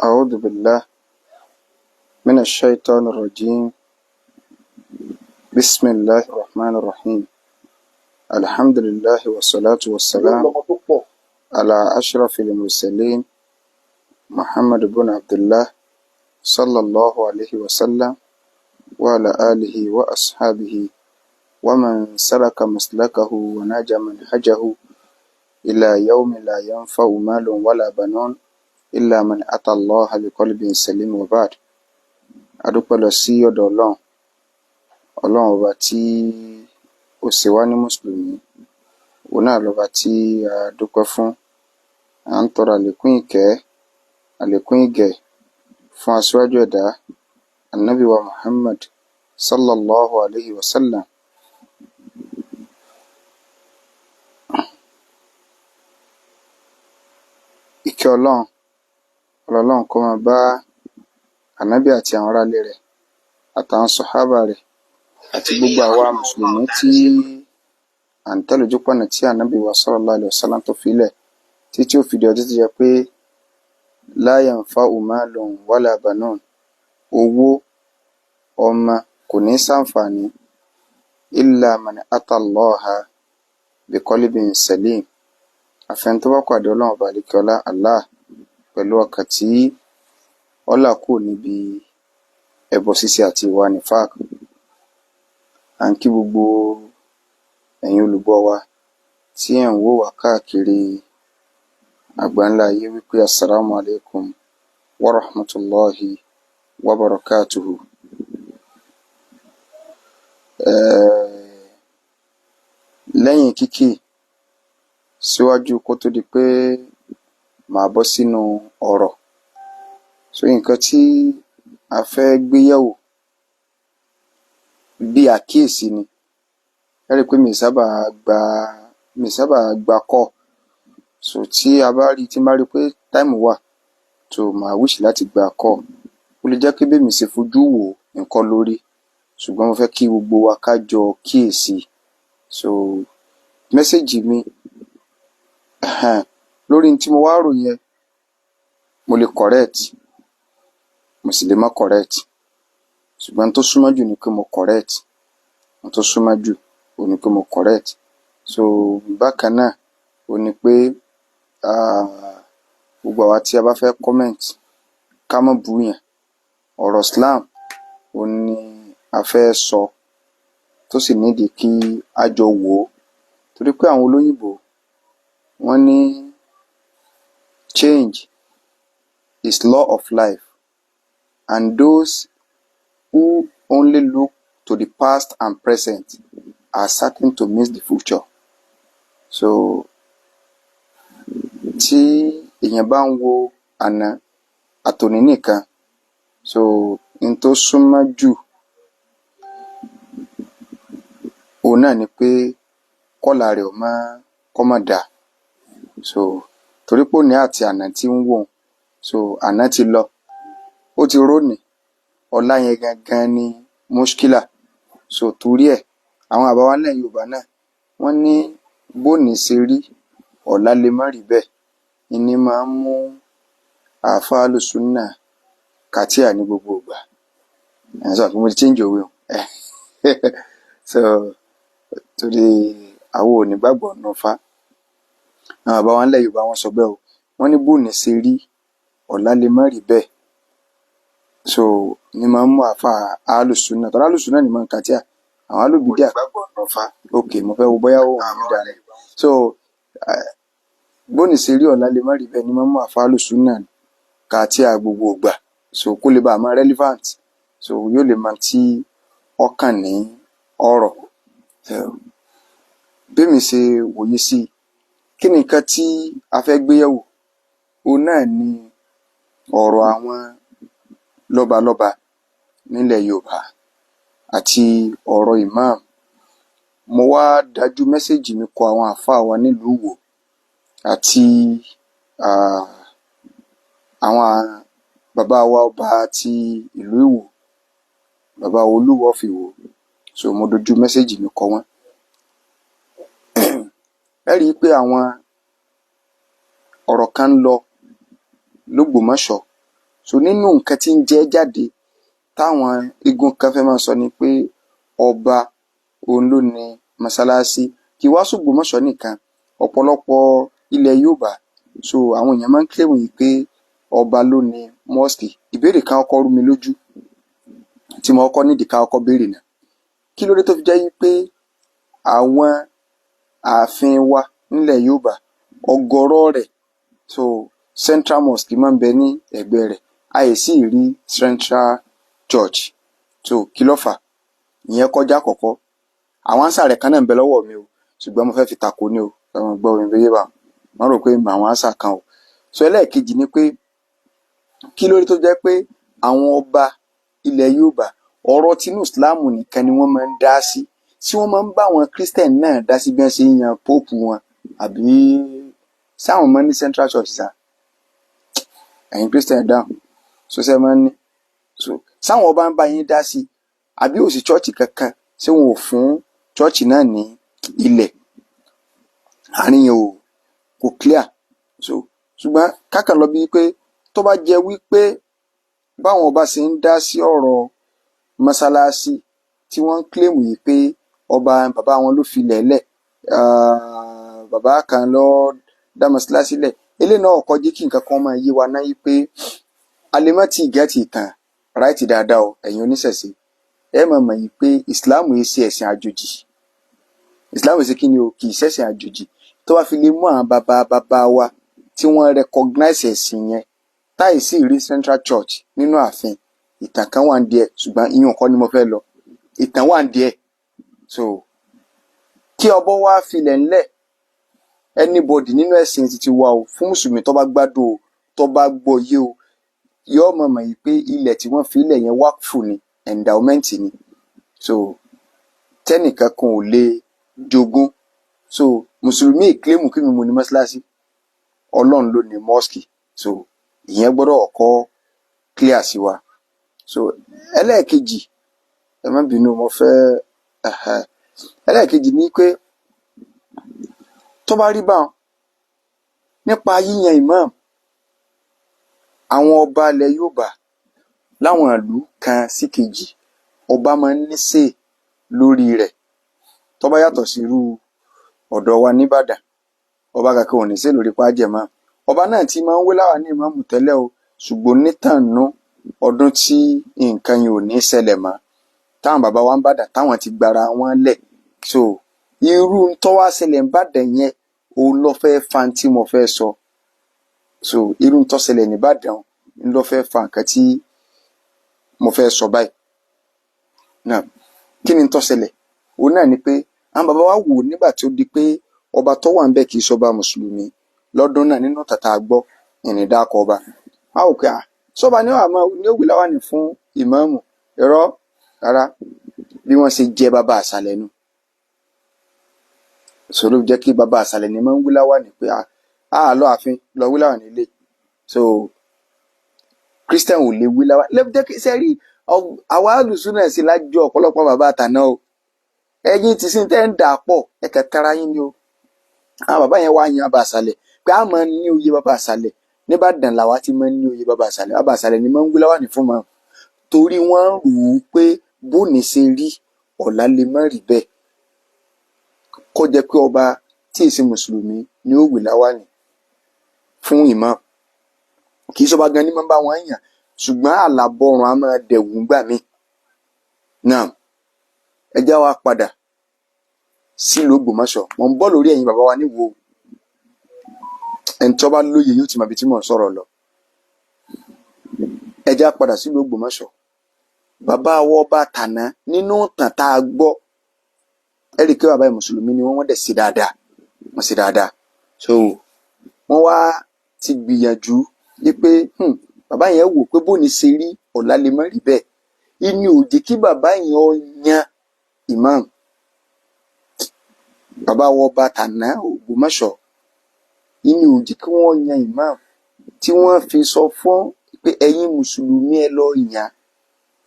أعوذ بالله من الشيطان الرجيم. بسم الله الرحمن الرحيم. الحمد لله والصلاة Yóò والسلام lọ́mọ tó pọ̀. على أشرف المرسلين محمد بن عبد الله صلى الله عليه وسلم وعلى آله وأصحابه ومن سلك مسلكه ونهج منهجه إلى يوم لا ينفع مال ولا بنون إلا من أتى الله بقلب سليم، وبعد. A dúpẹ́ lọ sí ọ̀dọ̀ Ọlọ́run, Ọlọ́run ọba tí ó ṣe wá ní mùsùlùmí, òun náà lọba tí a dúpẹ́ fún. À ń tọrọ àlékún ìkẹ́, àlékún ìgẹ̀ fún aṣíwájú ẹ̀dá, Ànábì wa Muhammad sallallahu alayhi wa sallam. Ìkẹ́ Ọlọ́run, ọlọ́run kó máa bá Ànábì àti àwọn aráalé rẹ̀ àtàwọn sọ̀hábà rẹ̀ àti gbogbo àwa mùsùlùmí tí à ń tẹ̀lé ojúpọ̀nà tí Ànábì wa sallallahu alayhi wa sallam tó fi lẹ̀ títí ó fi di ọjọ́ tó jẹ́ pé la yanfa'u malun wala banun, owó, ọmọ kò ní ṣàǹfààní, illa man ata Allaha biqalbin salim, àfẹni tó bá pàdé Ọlọ́run ọba àlekèọlá Allah pẹ̀lú ọkàn tí ó là kúrò níbi ẹbọ ṣíṣe àti ìwà nifaq. À ń kí gbogbo ẹ̀yin olùgbọ́ wa tí ẹ̀ ń wò wá káàkiri àgbáńlá ayé wípé assalamu alaikum wa rahmatulahi wa barakatuhu. Lẹ́yìn kíkí síwájú kó tó di pé màá bọ́ sínú ọ̀rọ̀, so nǹkan tí a fẹ́ gbé yẹ̀wò bí àkíyèsí ni. Ẹ rí i pé mi sábà gba call, so tí a bá rí, tí n bá rí pé time wà, so màá wish láti gba call. Ó lè jẹ́ pé bí èmi ṣe fojú wò ó nǹkan lórí, ṣùgbọ́n mo fẹ́ kí gbogbo wa ká jọ kíyèsí. So message mi lórí n tí mo wá rò yẹn, mo lè correct, mo sì lè má correct, ṣùgbọ́n tó súnmọ́ jù ni pé mo correct. Ohun tó súnmọ́ jù òun ni pé mo correct. So bákan náà, òun ni pé gbogbo àwa tí a bá fẹ́ comment, ká má búyàn. Ọ̀rọ̀ Islam òun ni a fẹ́ sọ, tó sì nídìí kí á jọ wò ó, torí pé àwọn olóyìnbó wọ́n ní change is law of life and those who only look to the past and present are certain to miss the future. So tí èèyàn bá ń wo àná àtòní nìkan, so n tó súnmọ́ jù òun náà ni pé kọ́la rẹ̀ ó má kó má dáa. So torí pé òní àti àná tí ń wò ó, so àná ti lọ, ó ti rónìí, ọ̀la yẹn gangan ni mushkila. So torí ẹ̀, àwọn bàbá wa nílẹ̀ Yorùbá náà wọ́n ní bónìí ṣe rí, ọ̀la lè má rí bẹ́ẹ̀. Ìní máa ń mú àáfàá alùsùnà kàtíà ní gbogbo ìgbà. Ẹ̀ sọ pé mo ti change òwe o. So torí àwọn ò nígbàgbọ́ nínú Ifá. Àwọn bàbá wa nílẹ̀ Yorùbá, wọ́n sọ bẹ́ẹ̀ o. Wọ́n ní bónìí ṣe rí, ọ̀la lè má rí bẹ́ẹ̀. So ní máa ń mú àáfàá alùsùnà, torí alùsùnà ni máa ń kàtíà, àwọn alùbídíà. Ok, mo fẹ́ wo bóyá òun mi dáa ni. So bónìí ṣe rí, ọ̀la lè má rí bẹ́ẹ̀ ni máa ń mú àáfàá alùsùnà kàtíà gbogbo ìgbà, so kó lè bàa máa relevant, so yóò lè máa tí ọkàn ní ọ̀rọ̀. So bémi ṣe wòye sí i, kí ni nǹkan tí a fẹ́ gbé yẹ̀wò? Òun náà ni ọ̀rọ̀ àwọn lọ́balọ́ba nílẹ̀ Yorùbá àti ọ̀rọ̀ imam. Mo wá dájú message mi kọ àwọn àáfàá wa nílùú Ìwó àti àwọn bàbá wa ọba ti ìlú Ìwó, bàbá wa Olúwo of Ìwó. So mo dojú message mi kọ wọ́n. Ẹ rí i pé àwọn ọ̀rọ̀ kan ń lọ lÓgbómọ̀ṣọ́. So nínú nǹkan tí ń jẹ́ jáde táwọn igun kan fẹ́ máa sọ ni pé ọba òun ló ní mọ́sálásí, kì í wá s'Ògbómọ̀ṣọ́ nìkan, ọ̀pọ̀lọpọ̀ ilẹ̀ Yorùbá. So àwọn èèyàn máa ń claim yìí pé ọba ló ní mosque. Ìbéèrè kan kọ́kọ́ rú mi lójú tí mo kọ́kọ́ nídìí ká kọ́kọ́ béèrè náà: kí ló dé tó fi jẹ́ wípé àwọn ààfin wa nílẹ̀ Yorùbá, ọ̀gọ̀rọ̀ rẹ̀, so central mosque máa ń bẹ ní ẹ̀gbẹ́ rẹ̀, àì sì rí central church? So kí ló fà á? Ìyẹn kọjá àkọ́kọ́. Àwọn answer rẹ̀ kan náà ń bẹ lọ́wọ́ mi o, ṣùgbọ́n mo fẹ́ fi tako ní o. Ẹ̀wọ̀n gbọ́ mi bẹ́yẹ̀ bá wọ́n rò pé mà àwọn answer kan o. So ẹlẹ́ẹ̀kejì ni pé kí ló dé tó jẹ́ pé àwọn ọba ilẹ̀ Yorùbá, ọ̀rọ̀ tinú Islam nìkan ni wọ́n máa ń dá sí, tí wọ́n máa ń bá àwọn Christian náà dá sí bí wọ́n ṣe ń yan pope wọn, àbí sáwọn máa ń ní central church sá? Ẹ̀yin Christian dáhùn. So ṣe máa ń ní, so sáwọn ọba ń bá yín dá sí, àbí ò sí church kankan ṣé wọn ò fún church náà ní ilẹ̀? Àárín yẹn ò kò clear. So ṣùgbọ́n kákan lọ bíi pé tó bá jẹ́ wípé báwọn ọba ṣe ń dá sí ọ̀rọ̀ mọ́sálásí tí wọ́n ń claim yìí pé ọba bàbá wọn ló filẹ̀ lẹ̀, bàbá kan ló dá mọ́sálásí lẹ̀, eléyìí náà kọ́ jẹ́ kí nǹkan kan máa yé wa náà yìí pé a lè má tíì get ìtàn right dáadáa o. Ẹ̀yin oníṣẹ̀ṣe, ẹ máa mọ̀ yìí pé Ìsìláàmù yìí ṣe ẹ̀sìn àjòjì. Ìsìláàmù ṣe kí ni o? Kì í ṣẹ̀sìn àjòjì. Tó bá fi lè mú àwọn bàbá bàbá wa tí wọ́n recognize ẹ̀sìn yẹn, táì sì rí central church nínú ààfin, ìtàn kan wà ń díẹ̀, ṣùgbọ́n ìyẹn kọ́ ni mo fẹ́ lọ. Ìtàn wà ń díẹ̀. So kí ọbọ wá filẹ̀ ńlẹ̀ anybody nínú ẹ̀sìn títí wa o, fún mùsùlùmí tó bá gbádùn o, tó bá gbọ́ yé o, yóò mọ̀ mọ̀ yìí pé ilẹ̀ tí wọ́n fi ilẹ̀ yẹn, wákfù ni, endowment ni. So tẹ́nìkan kan ò lè jogún. So mùsùlùmí claim kí mi mo ní mọ́ṣáláṣí, Ọlọ́run ló ní mosque. So ìyẹn gbọ́dọ̀ kọ́ clear sí wa. So ẹlẹ́ẹ̀kejì, ẹ má bínú, mo fẹ́ ẹlẹ́ẹ̀kejì ni pé tó bá rí báwọn nípa yíyan imam, àwọn ọba ilẹ̀ Yorùbá láwọn ìlú kan sí kejì, ọba máa ń ní say lórí rẹ̀. Tó bá yàtọ̀ sí irú ọ̀dọ̀ wa nìbàdàn, ọba kankan ò ní say lórí pàjẹ́mọ́. Ọba náà ti máa ń wé láwàní ìmáàmù tẹ́lẹ̀ o, ṣùgbọ́n nítànú ọdún tí nǹkan yẹn ò ní ṣẹlẹ̀ mọ́, táwọn bàbá wa ń bàdàn táwọn ti gbára wọn lẹ̀. So irú tó wá ṣẹlẹ̀ ń bàdàn yẹn, òun ló fẹ́ fa tí mo fẹ́ sọ. So irú tó ṣẹlẹ̀ nìbàdàn ń ló fẹ́ fa nǹkan tí mo fẹ́ sọ báyìí náà. Kí ni tó ṣẹlẹ̀? Òun náà ni pé àwọn bàbá wa wò nígbà tó di pé ọba tó wà ń bẹ̀ kì í ṣọba mùsùlùmí lọ́dún náà. Nínú tàtà gbọ́ ìrìn dákọ̀ ọba a ò pé à sọba ní wàá máa ní òwì láwàní fún ìmáàmù irọ́ rárá, bí wọ́n ṣe jẹ́ bàbá àṣàlẹ̀ nu sọ̀rọ̀ jẹ́ kí bàbá àṣàlẹ̀ ni máa ń wí láwàní pé a lọ ààfin lọ wí láwàní ilé. So Christian ò lè wí láwàní lẹ́bi jẹ́ kí sẹ́rí àwa alùsùn náà sí lájọ ọ̀pọ̀lọpọ̀ bàbá àtàná o. Ẹ̀yin tí sin tẹ́ ń dà pọ̀, ẹ kẹ̀ tara yín ni o. Àwọn bàbá yẹn wá yan bàbá àṣàlẹ̀ pé a máa ní oyè bàbá àṣàlẹ̀. Nìbàdàn làwa ti máa ń ní oyè bàbá àṣàlẹ̀. Bàbá àṣàlẹ̀ ni máa ń wí láwàní fún mọ́, torí wọ́n rò ó pé bóní ṣe rí, ọ̀la lè má rí bẹ́ẹ̀, kó jẹ́ pé ọba tí ì ṣe mùsùlùmí ni ó wí láwàní fún ìmáàmù. Kì í sọba gan ni máa ń bá wọn yàn, ṣùgbọ́n àlàbọ̀rùn á máa dẹ̀wù ńgbà míì náà. Ẹ já wa padà sílùú Ògbómọ̀ṣọ́. Mò ń bọ̀ lórí ẹ̀yin bàbá wa níwò. Ẹni tó bá lóye yóò ti mọ ibi tí mò ń sọ̀rọ̀ lọ. Ẹ já padà sílùú Ògbómọ̀ṣọ́. Bàbá wa ọba tàná, nínú ìtàn tá a gbọ́, ẹ rí i pé bàbá yìí, mùsùlùmí ni wọ́n. Wọ́n dẹ̀ ṣe dáadáa, wọ́n ṣe dáadáa. So wọ́n wá ti gbìyànjú wípé bàbá yẹn wò pé bóni ṣe rí, ọ̀la lè má rí bẹ́ẹ̀. Ìní ò jẹ́ kí bàbá yẹn ó yan imam. Bàbá wa ọba tàná Ògbómọ̀ṣọ́, ìní ò jẹ́ kí wọ́n yan imam, tí wọ́n fi sọ fún pé ẹ̀yin mùsùlùmí, ẹ lọ yàn.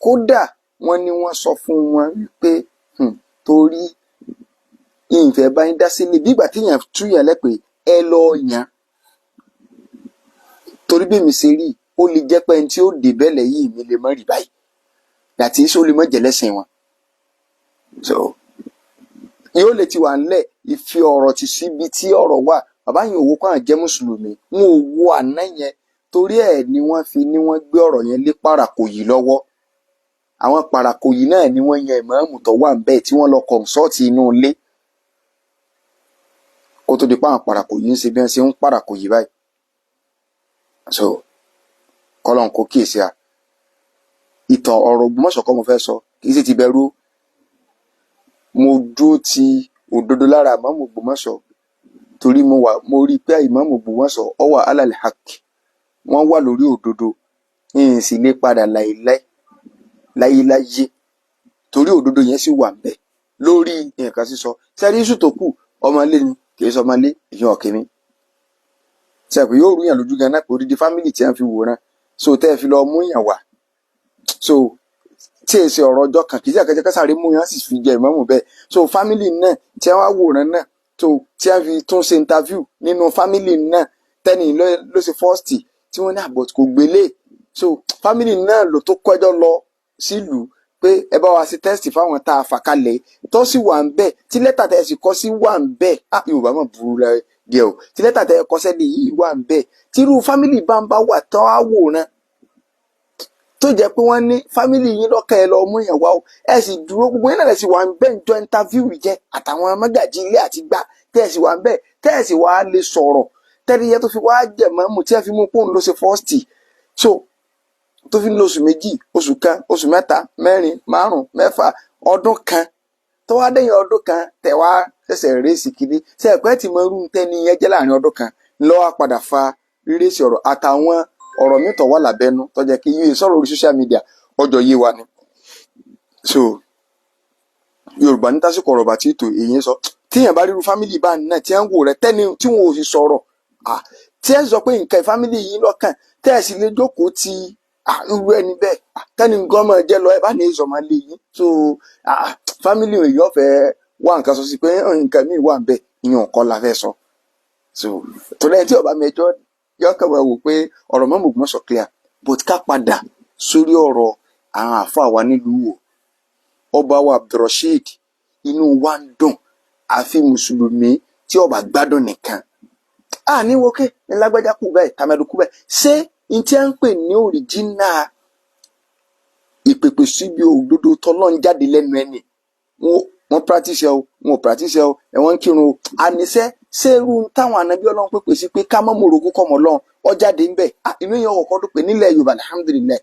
Kódà wọ́n ní wọ́n sọ fún wọn wípé torí ìfẹ́ bá yín dá sílẹ̀, bí ìgbà téèyàn túyàn lẹ́pẹ́, ẹ lọ yàn, torí bí èmi ṣe rí Ó lè jẹ́ pé ẹni tí ó dé bẹ́lẹ̀ yìí mi lè mọ́ rí báyìí, àti ó lè mọ́ jẹ̀lẹ́sìn wọn. So yóò lè ti wà ńlẹ̀ ìfi ọ̀rọ̀ tì síbi tí ọ̀rọ̀ wà. Bàbá yẹn òwò kan jẹ́ mùsùlùmí, wọn ò wo àná yẹn, torí ẹ̀ ni wọ́n fi ní wọ́n gbé ọ̀rọ̀ yẹn lé Pàràkòyí lọ́wọ́. Àwọn Pàràkòyí náà ni wọ́n yan ìmáàmù tó wà ńbẹ̀ tí wọ́n lọ kọ̀ǹsọ́ọ̀tì inú ilé kó tó di pa àwọn Pàràkòyí ń ṣe bí wọ́n ṣe ń Pàràkòyí báyìí. So kọ́lọ́n kó kíyèsí a. Ìtàn ọ̀rọ̀ Ògbómọ̀ṣọ́ kọ́ mo fẹ́ sọ, kì í sì ti bẹ̀rù. Mo dúró ti òdodo lára ìmáàmù Ògbómọ̀ṣọ́ torí mo wà, mo rí i pé ìmáàmù Ògbómọ̀ṣọ́ ó wà alal haq, wọ́n wà lórí òdodo, yìí sì lè padà láéláé láyéláyé torí òdodo yẹn sì wà ńbẹ̀ lórí nǹkan sísọ. Sẹ́rí iṣu tó kù, ọmọlé ni, kì í sọ ọmọlé ìyẹn ọ̀kẹ́ mi sẹ́pẹ̀ yóò rú yàn lójú gan náà pé odidi fámìlì tí wọ́n fi wòran, so tẹ́ ẹ fi lọ mú yàn wá, so tí èsì ṣe ọ̀rọ̀ ọjọ́ kan, kì í ṣe àkẹ́jẹ́ kásáré mú yàn sì fi jẹ ìmáàmù bẹ́ẹ̀. So fámìlì náà tí wọ́n wá wòran náà, so tí wọ́n fi tún ṣe interview nínú fámìlì náà, tẹ́ni ló ṣe first tí wọ́n ní àbọ̀ kò gbélé. So fámìlì náà ló tó kọjọ́ lọ sílùú pé ẹ bá wa ṣe test fáwọn tá a fà kalẹ̀ tó sì wà ń bẹ̀, tí lẹ́tà tẹ̀ sì kọ sí wà ń bẹ̀. Ah, Yorùbá mọ̀ burú rẹ díẹ̀ o. Tí lẹ́tà tẹ̀ kọ sẹ́ni yìí wà ń bẹ̀, tírú fámìlì bá ń bá wà tán á wòran, tó jẹ́ pé wọ́n ní fámìlì yín lọ́kàn ẹ lọ mú yàn wá o, ẹ sì dúró, gbogbo yín náà sì wà ń bẹ̀ ń jọ interview jẹ àtàwọn mọ́gàjí ilé àti gbá tẹ́ ẹ sì wà ń bẹ̀, tẹ́ ẹ sì wà á lè sọ̀rọ̀ tẹ́lẹ̀ yẹn tó fi wá jẹ̀ mọ́mù tí ẹ fi mú kóun ló ṣe first, so tó fi ń lo oṣù 2, oṣù 1, oṣù 3, 4, 5, 6, ọdún kan, tó wá dẹ́yìn ọdún kan tẹ̀ wá ṣẹ̀ṣẹ̀ rèésì kìíní ṣe ẹ̀pẹ́ tí mo rú tẹ́ni yẹn jẹ́ láàrin ọdún kan lọ́wọ́ padà fa rírèsì ọ̀rọ̀ àtàwọn ọ̀rọ̀ mi tó wà lábẹ́nú tó jẹ́ kí yíyẹ sọ̀rọ̀ orí social media ọjọ́ yé wa ni. So Yorùbá ní tásìkò ọ̀rọ̀ bàtí ètò èyí ń sọ, tíyẹn bá ríru fámìlì bá náà tí ẹ ń wò rẹ tẹ́ni tí wọn ò sì sọ̀rọ̀, tí ẹ sọ pé nǹkan fámìlì yìí lọ́kàn tẹ́ ẹ sì lè jókòó ti irú ẹni bẹ́ẹ̀, tẹ́ni nǹkan máa jẹ́ lọ ẹ bá ní ìsọ̀mọ́ lé yín. So fámìlì èyí ọ̀fẹ́ wá nǹkan sọ sí pé nǹkan míì wà ń bẹ̀, ìyẹn kọ́ la fẹ́ sọ. So torí ẹni tí ó bá mẹjọ yọ kàn wá wò pé ọ̀rọ̀ mọ́ Ògbómọ̀ṣọ́ clear, but ká padà sórí ọ̀rọ̀ àwọn àáfàá wa nílùú Ìwó. Ọba wa Abdulrasheed, inú wa ń dùn, àfi mùsùlùmí tí ó bá gbádùn nìkan. A ní wókè ní lágbájá kú bẹ́ẹ̀, tàmẹ̀dù kú bẹ́ẹ̀, ṣé n tí a ń pè ní òrìjínà ìpèpè síbi òdodo tọ́lọ́n jáde lẹ́nu ẹni wọ́n practice ẹ o, wọn ò practice ẹ o, ẹ wọ́n ń kírun o, àníṣe ṣé irú táwọn ànábí Ọlọ́run pèpè sí pé ká mọ́ mòrogún kọ́ mọ́ Ọlọ́run ó jáde ń bẹ̀? Inú yẹn ọkọ̀ dún pé nílẹ̀ Yorùbá, alhamdulillahi,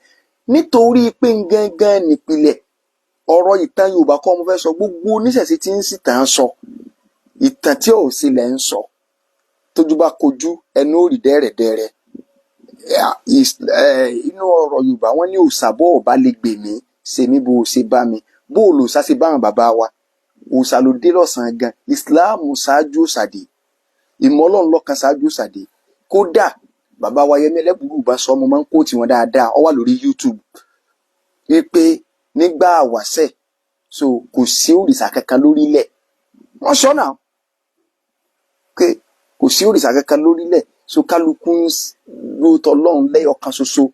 nítorí pé gangan nípìnlẹ̀ ọ̀rọ̀ ìtàn Yorùbá kọ́ mo fẹ́ sọ. Gbogbo oníṣẹ̀ṣe tí ń sì tàn án sọ ìtàn tí ò sílẹ̀ ń sọ, tójú bá kojú ẹnu ò rí dẹ́rẹ̀dẹ́rẹ́. Inú ọ̀rọ̀ Yorùbá wọ́n ní òòṣà bó ò bá lè gbè mí, ṣe mí bó o ṣe bá mi, bó o lòòṣà ṣe bá àwọn bàbá wa. Òòṣà ló dé lọ́sàn-án gan. Ìsìláàmù ṣáájú òòṣà dé, ìmọ̀ Ọlọ́run lọ́kan ṣáájú òòṣà dé. Kódà bàbá wa Yẹmí Ẹlẹ́bùrú bá sọ, mo máa ń kó tiwọn dáadáa, ó wà lórí YouTube wípé nígbà àwàṣẹ̀, so kò sí òrìṣà kankan lórílẹ̀. Wọ́n sọ náà pé kò sí òrìṣà kankan lórílẹ̀, so kálukú ń ló tọlọ́run lẹ́yọ̀kan ṣoṣo.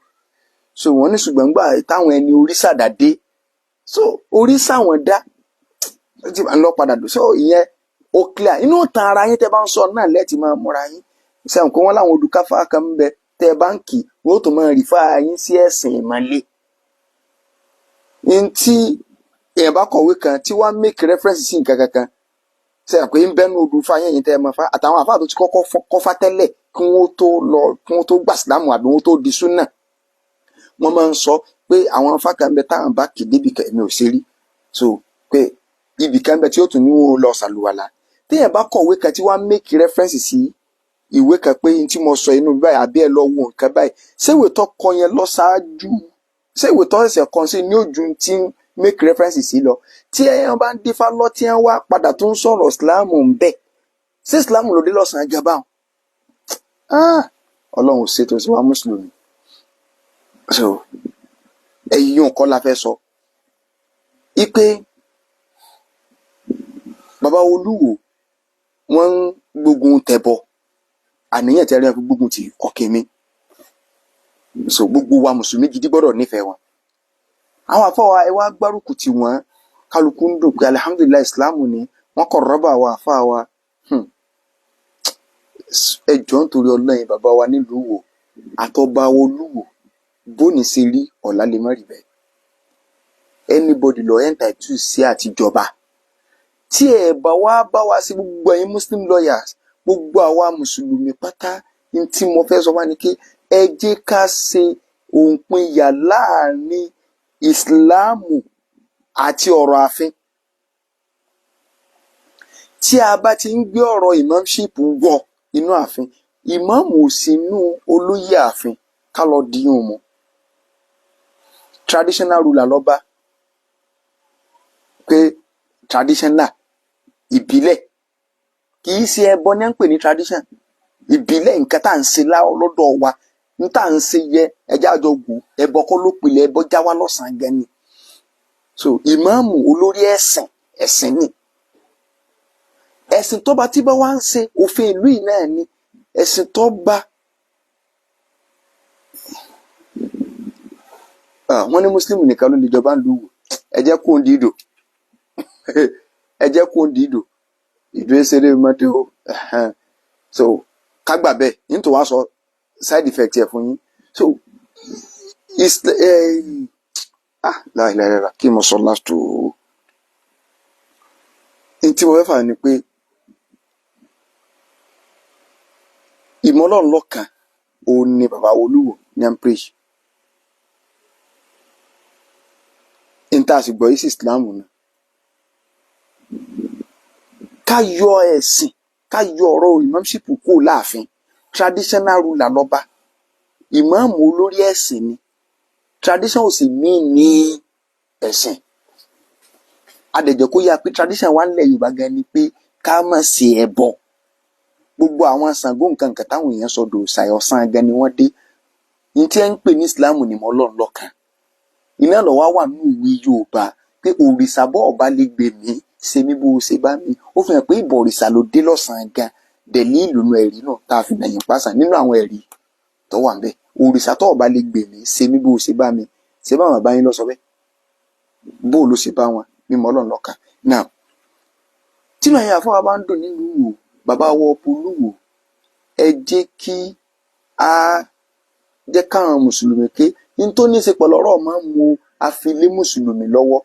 So wọ́n ní ṣùgbọ́n gbà táwọn ẹni òrìṣà dàdé, so òrìṣà wọn dá ó ti máa ń lọ padà dùn. So ìyẹn ó clear. Inú ìtàn ara yín tẹ́ bá ń sọ náà lẹ́ẹ̀tì máa múra yín sẹ́wọ̀n kó wọ́n láwọn olùkáfà kan ń bẹ tẹ́ bá ń kì wọ́n ó tún máa rìfà yín sí ẹ̀sìn ìmọ̀le. Ní tí èèyàn bá kọ̀wé kan tí wọ́n á make reference sí nǹkan kankan, sẹ́yìn pé ń bẹ́nu odù fáyẹn yìí tẹ́ ẹ mọ̀ fá àtàwọn àfáà tó ti kọ́kọ́ kọ́fá tẹ́lẹ̀ kí wọ́n tó lọ, kí wọ́n tó gbà sílámù àbí wọ́n tó di súnà, wọ́n máa ń sọ pé àwọn afá kan ń bẹ táwọn bá kì débi kan, èmi ò ṣe rí, so pé ibì kan bẹ tí ó tún ní wọn lọ ṣàlùwàlà. Téèyàn bá kọ̀wé kan tí wọ́n á make reference sí ìwé kan pé n tí mo sọ inú báyìí àbí ẹ lọ wo nǹkan báyìí, ṣé ìwé tó kọ yẹn lọ ṣáájú, ṣé ìwé tó ṣẹ̀ṣẹ̀ kọ sí ní ojú tí ń make reference sí lọ? Tí ẹyàn bá ń dífá lọ, tí ẹ wá padà tó ń sọ̀rọ̀ ìsìláàmù ń bẹ, ṣé ìsìláàmù ló dé lọ́sàn-án gaba? Ọlọ́run ò ṣètò sí wa mùsùlùmí. So ẹ̀yin nǹkan la fẹ́ sọ ipe bàbá Olúwo wọ́n ń gbógun tẹbọ, àníyàn tí ẹ rí wọn fi gbógun ti ọkẹ mi. So gbogbo wa mùsùlùmí gidi gbọ́dọ̀ nífẹ̀ẹ́ wọn. Àwọn àfọwà, ẹ wá gbárùkù tì wọ́n. Kálukú ń dùn pé alihamudulilayi, ìsìláàmù ni wọ́n kọ̀ rọ́bà àwọn àfáà wa. Ẹ jọ̀ọ́, nítorí Ọlọ́yin, bàbá wa nílùú Ìwó àtọba Olúwo, bóni ṣe rí, ọ̀la lè má rí bẹ́ẹ̀. Anybody lọ entitled sí àtijọba. Tí ẹ bá wá bá wa sí, gbogbo ẹ̀yin Muslim lawyers, gbogbo àwa mùsùlùmí pátá, ní tí mo fẹ́ sọ wá ni pé ẹ jẹ́ ká ṣe òǹpinya láàrin ìsìláàmù àti ọ̀rọ̀ ààfin. Tí a bá ti ń gbé ọ̀rọ̀ imamship wọ inú ààfin, ìmáàmù ò sí inú olóyè ààfin, ká lọ di òun mọ́. Traditional ruler lọ́ba, pé traditional, ìbílẹ̀, kì í ṣe ẹbọ ní à ń pè ní tradition ìbílẹ̀. Nǹkan tá à ń ṣe lọ́dọ̀ wa, n tá à ń ṣe yẹ ẹjẹ́ àjọ wò. Ẹbọ kọ́ ló pilẹ̀, ẹbọ já wá lọ́sàn-án gan ni. So ìmáàmù olórí ẹ̀sìn, ẹ̀sìn ni. Ẹ̀sìn tọ́ba tí bá wá ń ṣe, òfin ìlú yìí náà ni ẹ̀sìn tọ́ba. Wọ́n ní Muslim nìkan ló lè jọba ń lu Ìwó. Ẹ jẹ́ kó ń dìdò, ẹ jẹ́ kó ń dìdò ìdó ìṣeré mọ́tò o. So ká gbà bẹ́ẹ̀, nítorí wàá sọ side effect ẹ̀ fún yín. So láìláìláìlá, kí mo sọ last o. N tí mo fẹ́ fà ni pé ìmọ̀ Ọlọ́run lọ́kan òun ni bàbá Olúwo ní à ń preach. N tá a sì gbọ́ yìí sí Islam náà, ká yọ ẹ̀sìn, ká yọ ọ̀rọ̀ imamship kúrò láàfin. Traditional ruler lọ́ba, ìmáàmù olórí ẹ̀sìn ni. Tradition ò sì mí ní ẹ̀sìn. Adẹ̀jẹ̀ kó yá pé tradition wa nílẹ̀ Yorùbá gan ni pé ká má ṣe ẹbọ. Gbogbo àwọn Ṣàngó nǹkan nǹkan táwọn èèyàn sọ dòòṣà, ọ̀sán gan ni wọ́n dé. Ní tí ẹ ń pè ní Islam ni mọ́ Ọlọ́run lọ́kan. Iná lọ́wọ́ wà nínú ìwé Yorùbá pé òrìṣà bọ́ ọba lè gbè mí, ṣe mí bó ṣe bá mi. Ó fi hàn pé ìbọ̀rìṣà ló dé lọ́sàn-án gan. Dẹ̀lí ìlú ẹ̀rí náà tá a fi nàyìn pàṣà nínú àwọn ẹ̀rí tó wà ńbẹ̀. Òrìṣà tó ọba lè gbè mí, ṣe mí bó ṣe bá mi, ṣe bá bàbá yín lọ sọ bẹ́ẹ̀, bó ló ṣe bá wọn mímọ́ Ọlọ́run lọ́kan náà. Tínú ẹ̀yin àfọwọ́ bá ń dùn nílùú Ìwó, bàbá wọ Olúwo, ẹ jẹ́ kí a jẹ́ káwọn mùsùlùmí ké ní tó ní í ṣe pẹ̀lú ọ̀rọ̀ máa ń mu àfilé mùsùlùmí lọ́wọ́,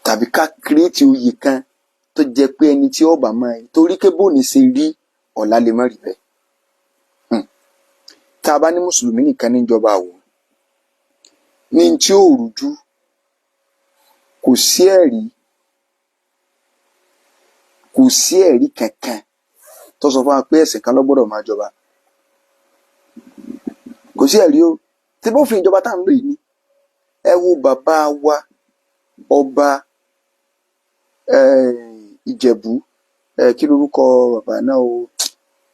tàbí ká kírètì oyè kan tó jẹ́ pé ẹni tí ó bá máa torí pé bóni ṣe rí, ọ̀la lè má rí bẹ́ẹ̀. Tá a bá ní mùsùlùmí nìkan níjọba wò ní tí ó rújú, kò sí ẹ̀rí, kò sí ẹ̀rí kankan tó sọ fún wa pé ẹ̀sìn kan ló gbọ́dọ̀ máa jọba. Kò sí ẹ̀rí o. Tí bófin ìjọba tá à ń lò yìí ni, ẹ wo bàbá wa ọba Ìjẹ̀bú, kí lorúkọ bàbá náà o?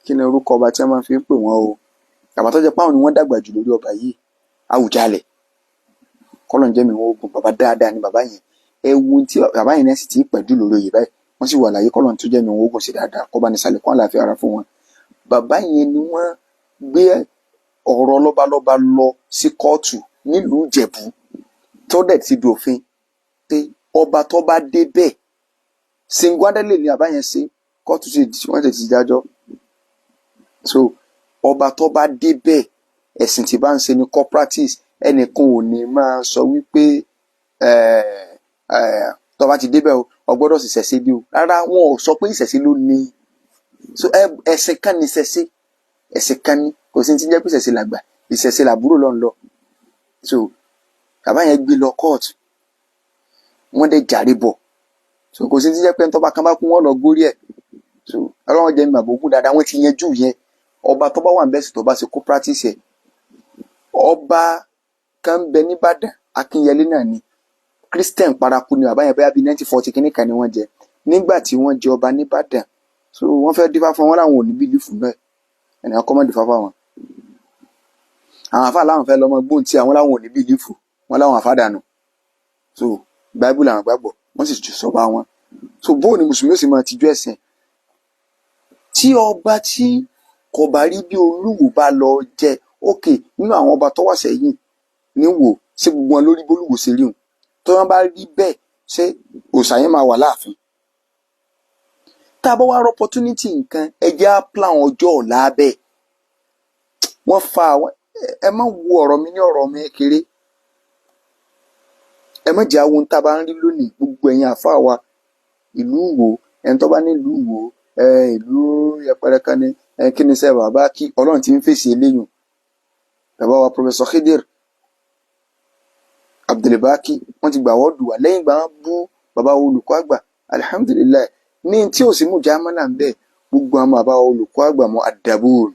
Kí ni orúkọ ọba tí wọ́n máa fi ń pè wọ́n o? Bàbá tó jẹ́ pé àwọn ni wọ́n dàgbà jù lórí ọba yìí, Àwùjalẹ̀, kọ́lọ̀ ń jẹ́ mi wọ́n ogun. Bàbá dáadáa ni bàbá yẹn. Ẹ wo ohun tí bàbá yẹn náà sì ti pẹ́ jù lórí oyè báyìí, wọ́n sì wà láyé. Kọ́lọ̀ tó jẹ́ mi wọ́n ogun sí dáadáa, kó bá ní sàlẹ̀ kó àlàáfíà ara fún wọn. Bàbá yẹn ni wọ́n gbé ọ̀rọ̀ lọ́balọ́ba lọ sí kóòtù nílùú Ìjẹ̀bú, tó dẹ̀ ti dòfin pé ọba tó bá dé bẹ́ẹ̀ singuadele ni bàbá yẹn ṣe. Kóòtù ti wọ́n ti dájọ́. So ọba tó bá dé bẹ́ẹ̀, ẹ̀sìn tí bá ń ṣe ni cooperative. Ẹnìkan ò ní máa sọ wípé tó bá ti débẹ̀ o, o gbọ́dọ̀ sì ṣẹ̀ṣe bí o. Rárá, wọn ò sọ pé ìṣẹ̀ṣe ló ní. So ẹ̀sìn kan ní ìṣẹ̀ṣe, ẹ̀sìn kan ní. Kò sí ní ti jẹ́ pé ìṣẹ̀ṣe làgbà, ìṣẹ̀ṣe làbúrò lọ́n lọ. So bàbá yẹn gbé lọ court, wọ́n dẹ̀ jàre bọ̀. So kò sí ní ti jẹ́ pé ẹni tó bá kan bá kú, wọ́n lọ górí ẹ̀. So Ọlọ́run jẹ́ mi bàbá ogun dáadáa, wọ́n ti yanjú yẹn. Ọba tó bá wà ń bẹ́sì tó bá ṣe kó practice ẹ̀. Ọba kan bẹ nìbàdàn, Akínyẹlé náà ni. Christian paraku ni bàbá yẹn. Bóyá bíi 1940 kìíní kan ni wọ́n jẹ nígbà tí wọ́n jẹ ọba nìbàdàn. So wọ́n fẹ́ dífá fún wọn, láwọn ò ní belief náà, ẹnìkan kọ́ mọ́ dífá fáwọn. Àwọn àfa làwọn fẹ́ lọ́mọ gbóhùn tí àwọn láwọn ò ní belief wọn, láwọn àfa dànù. So Bible làwọn gbàgbọ́, wọ́n sì sọ bá wọn. So bóun ni mùsùlùmí ó sì máa tijú ẹ̀sìn tí ọba tí Kò bá rí bí Olúwo bá lọ jẹ ókè nínú àwọn ọba tó wà sẹ́yìn níwò, ṣé gbogbo wọn lórí bólúwo ṣe rí wọn? Tó wọn bá rí bẹ́ẹ̀, ṣé òòṣà yẹn máa wà láàfin? Tá a bá wá rọ opportunity nǹkan, ẹ jẹ́ á plan ọjọ́ ọ̀la bẹ́ẹ̀. Wọ́n fa àwọn, ẹ má wo ọ̀rọ̀ mi ní ọ̀rọ̀ mi kéré, ẹ má jẹ́ àwọn tá a bá ń rí lónìí. Gbogbo ẹ̀yin àfáà wa ìlú Ìwó, ẹni tó bá ní ìlú Ìwó, ẹ ìlú yẹpẹrẹ kan ni, ẹ kí ni sẹ bàbá kí Ọlọ́run ti ń fèsì eléyìí. Bàbá wa Professor Khidir Abdulbaki, wọ́n ti gbà wọ́ọ̀dù wá lẹ́yìn ìgbà wọn bú bàbá wa olùkọ́ àgbà. Alihamudulilayi, ní tí ò sí mú jámánà ń bẹ, gbogbo àwọn bàbá wa olùkọ́ àgbà mọ́ àdàbòrò,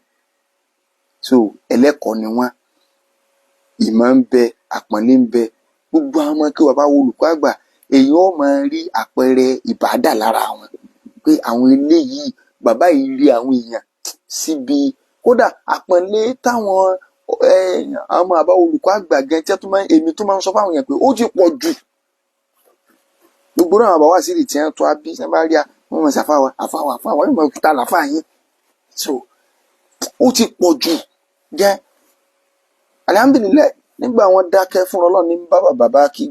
so ẹlẹ́kọ̀ọ́ ni wọ́n, ìmọ̀ ń bẹ, àpọ́nlé ń bẹ. Gbogbo àwọn ọmọ kí bàbá wa olùkọ́ àgbà, èyí ó máa rí àpẹẹrẹ ìbádà lára wọn pé àwọn eléyìí, bàbá yìí rí àwọn èèyàn síbi. Kódà àpọ́nlé táwọn àwọn bàbá olùkọ́ àgbà gan tí wọ́n máa, èmi tó máa ń sọ fáwọn èèyàn pé ó ti pọ̀ jù. Gbogbo náà bàbá wa sì rí tí wọ́n tó abí tí wọ́n bá rí a, wọ́n mọ̀ sí àfáwà àfáwà àfáwà, wọ́n mọ̀ ta làfáà yín. So ó ti pọ̀ jù jẹ́. Alihamudulilayi, nígbà wọn dákẹ́ fún Ọlọ́run ní bá bàbá kí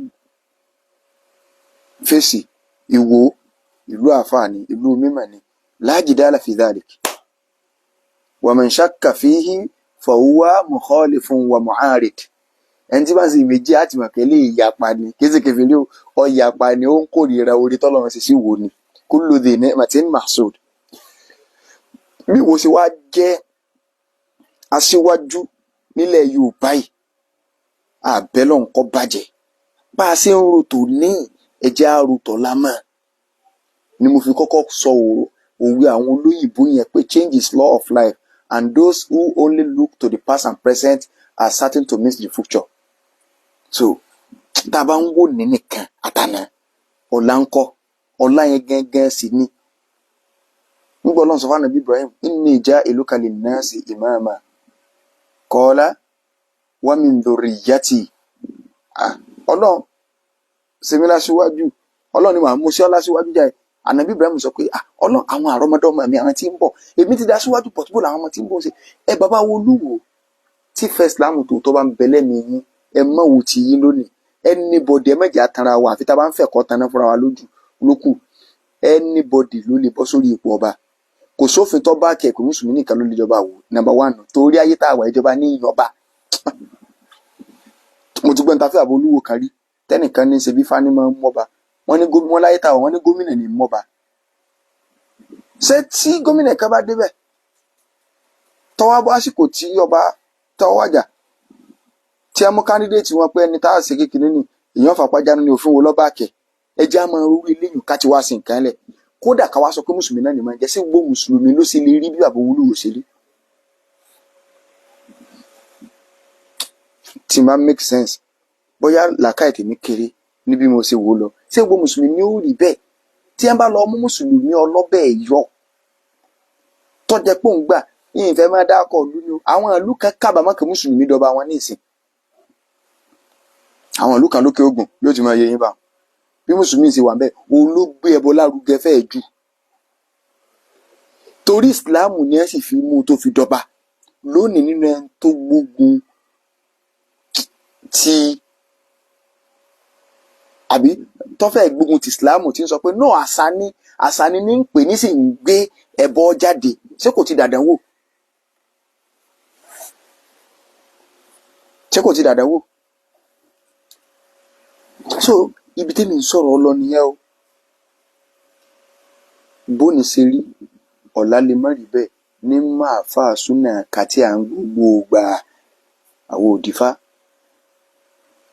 fèsì. Ìwó ìlú àfáà ni, ìlú mímọ̀ ni, la jidala fi dhalik, wa man shakka fihi fahuwa mukhalifun wa mu'arid. Ẹni tí bá ń ṣe ìméjì àti mọ̀kẹ́lẹ́ ìyapa ni, kì í ṣe kèfèrí o, ọ̀yapa ni, ó ń kórìíra orí tọ́lọ́run sì sí wò ni. Kullu dhi ni'matin mahsud. Bí wo ṣe wá jẹ́ aṣíwájú nílẹ̀ Yorùbá yìí, àbẹ́lọ̀ nǹkan bàjẹ́ bá a ṣe ń ro tòní, ẹ̀jẹ̀ àròtọ̀ lámà ni mo fi kọ́kọ́ sọ òwe àwọn olóyìnbó yẹn pé change is law of life and those who only look to the past and present are certain to miss the future. So tá a bá ń wò ní nìkan àtànà, ọ̀la ń kọ́, ọ̀la yẹn gángan sì ni. Nígbà Ọlọ́run sọ fún Ànábì Ibrahim, inni ja'iluka linnasi imama, qala wa min dhurriyyati. Ọlọ́run ṣe mí láṣíwájú, Ọlọ́run ni màá mú sí ọ láṣíwájú jáde. Ànábì Ibrahim sọ pé Ọlọ́run, àwọn àrọ́mọdọ́mọ mi, àwọn tí ń bọ̀, èmi ti dá síwájú pọ̀ tó bó làwọn ọmọ tí ń bọ̀ ṣe. Ẹ bàbá wo Olúwo tí fẹ́ Islam tòótọ́ bá ń bẹ lẹ́mìí yín, ẹ mọ̀ wò ti yín lónìí. Anybody, ẹ mẹ̀jẹ̀ atanra wa, àfi tá a bá ń fẹ̀kọ́ taná fúnra wa lójú lókù. Anybody ló lè bọ́ sórí ipò ọba. Kò sófin tó bá kẹ̀kọ́ mùsùlùmí nìkan ló lè jọba wò. Number one, torí ayé tá a wà, ìjọba ní ìyọba. Mo ti gbọ́ níta fún àbọ̀ Olúwo kan rí tẹ́nìkan ní ṣe bí fani máa ń mọ́ba. Wọ́n ní gómìnà, wọ́n láyé tá a wà, wọ́n ní gómìnà ní mọ́ba. Ṣé tí gómìnà kan bá débẹ̀ tọ́wọ́ bọ́ àsìkò tí ọba tọ́wọ́ wàjà tí a mú candidate wọn pé ẹni tá a ṣe kékeré ni èèyàn fapájánu ní òfin wo lọ́ba kẹ̀? Ẹ jẹ́ á máa rú eléyìí ká ti wá sí nǹkan lẹ̀. Kódà ká wá sọ pé mùsùlùmí náà ni máa jẹ́ sí gbogbo mùsùlùmí ló sì lè rí bí bàbá Olúwo ṣe rí? Tí máa make sense, bóyá làákàyè tèmi kéré ní bí mo ṣe wò lọ, ṣé gbogbo mùsùlùmí ni ó rí bẹ́ẹ̀? Tí ẹ bá lọ mú mùsùlùmí ọlọ́bẹ̀ yọ tọ́jẹ́ pò ń gbà yìnyín fẹ́ máa dákọ̀ ìlú ni o, àwọn ìlú kan kábàámọ̀ kí mùsùlùmí dọba wọn ní ìsìn. Àwọn ìlú kan lókè Ògùn yóò ti máa yé yín bá bí mùsùlùmí ṣe wà bẹ́ẹ̀, òun ló gbé ẹbọ lárugẹ fẹ́ẹ̀ jù, torí ìsìláàmù ni ẹ sì fi mú un tó fi dọba lónìí. Nínú ẹni tó gbógun ti àbí tọ́fẹ̀ gbógun ti ìsìláàmù, tí ń sọ pé náà àṣà ni, àṣà ni ní ń pè ní sì ń gbé ẹbọ jáde, ṣé kò ti dàdánwò? Ṣé kò ti dàdánwò? So ibi tí mi ń sọ̀rọ̀ lọ nìyẹn o. Bóni ṣe rí, ọ̀la lè má rí bẹ́ẹ̀ ní máa fà súnà kàtí à ń gbogbo gbà àwọn òdìfá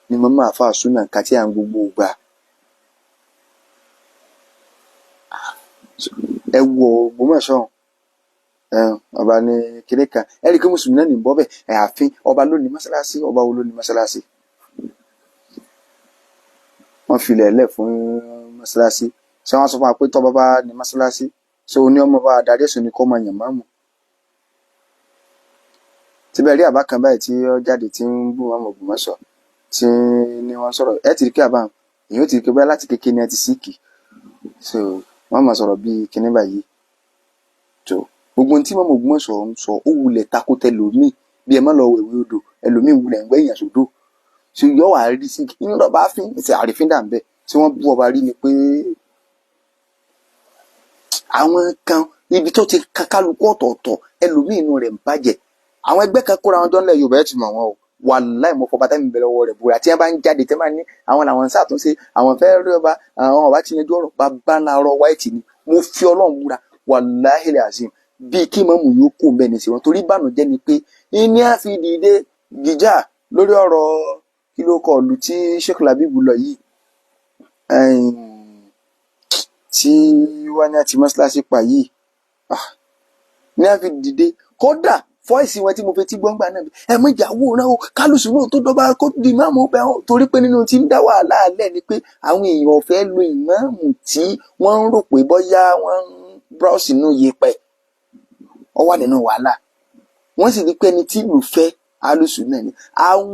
ní máa fà súnà kàtí à ń gbogbo gbà. Ẹ wo Ògbómọ̀ṣọ́, ọba ní kinní kan, ẹ rí i pé mùsùlùmí náà ní bọ́ bẹ́ẹ̀. Ẹ ààfin ọba ló ní mọ́sálásí, ọba wo ló ní mọ́sálásí? Wọ́n filẹ̀ lẹ̀ fún mọ́sálásí. Ṣé wọ́n sọ fún wa pé tọ́ba bá ní mọ́sálásí, ṣé o ní ọmọ bá darí ẹ̀sùn ní kó máa yàn máàmù? Síbẹ̀ rí àbá kan báyìí tí ó jáde tí ń bú wọn Ògbómọ̀ṣọ́ tí ní wọ́n sọ̀rọ̀, ẹ ti rí kí àbá èyí ó ti rí kí báyìí láti kékeré ni ẹ ti síìkì, so wọ́n máa sọ̀rọ̀ bíi kinní báyìí tó Gbogbo ohun tí Ìmáàmù Ògbómọ̀ṣọ́ ń sọ, ó wulẹ̀ tako tẹlòmíì, bí ẹ má lọ wẹ̀wẹ̀ odò, ẹlòmíì wulẹ̀ ń gbẹ̀yìn sódò. Ṣé yọ wà rí sí inú lọ́ba fín ṣe àrífín dà ń bẹ̀ tí wọ́n bú ọba rí ni pé àwọn kan ibi tó ti kálukú ọ̀tọ̀ọ̀tọ̀, ẹlòmíì inú rẹ̀ ń bàjẹ́. Àwọn ẹgbẹ́ kan kóra wọn jọ ńlẹ̀ Yorùbá, ẹ̀ ti mọ̀ wọn o. Wàláì, mo fọba tẹ́mi bẹ̀rẹ̀ ọwọ́ rẹ̀ búra, tí wọ́n bá ń jáde tí wọ́n bá ní àwọn làwọn ń ṣàtúnṣe, àwọn fẹ́ rí ọba, àwọn ọba ti yanjú ọ̀rọ̀, bàbá ńlá ọ̀rọ̀ wáìtì ni. Mo fi Ọlọ́run búra, wàláhì azim, bíi kí mọ̀mù yóò kó bẹ́ẹ̀ ní sí wọn, torí ìbànújẹ́ ni pé ìní á fi dìde gìjà lórí ọ̀rọ̀ kí ló kọ ìlú tí Sheikh Labib lọ yìí, tí wọ́n ní àti mọ́ṣáláṣí pa yìí ní á fi dìde. Kódà fọ́ìsì wọn tí mo fi tí gbọ́ngbà náà, ẹ mọ ìjà wòran o, kálùsù náà tó dọ́gba kó di ìmáàmù bẹ́ẹ̀ o, torí pé nínú tí ń dá wàhálà alẹ́ ni pé àwọn èèyàn fẹ́ lo ìmáàmù tí wọ́n ń rò pé bóyá wọ́n ń browse inú yẹpẹ̀, ọ wà nínú wàhálà. Wọ́n sì ní pé ẹni tí ìlú fẹ́ alùsù náà ni àwọn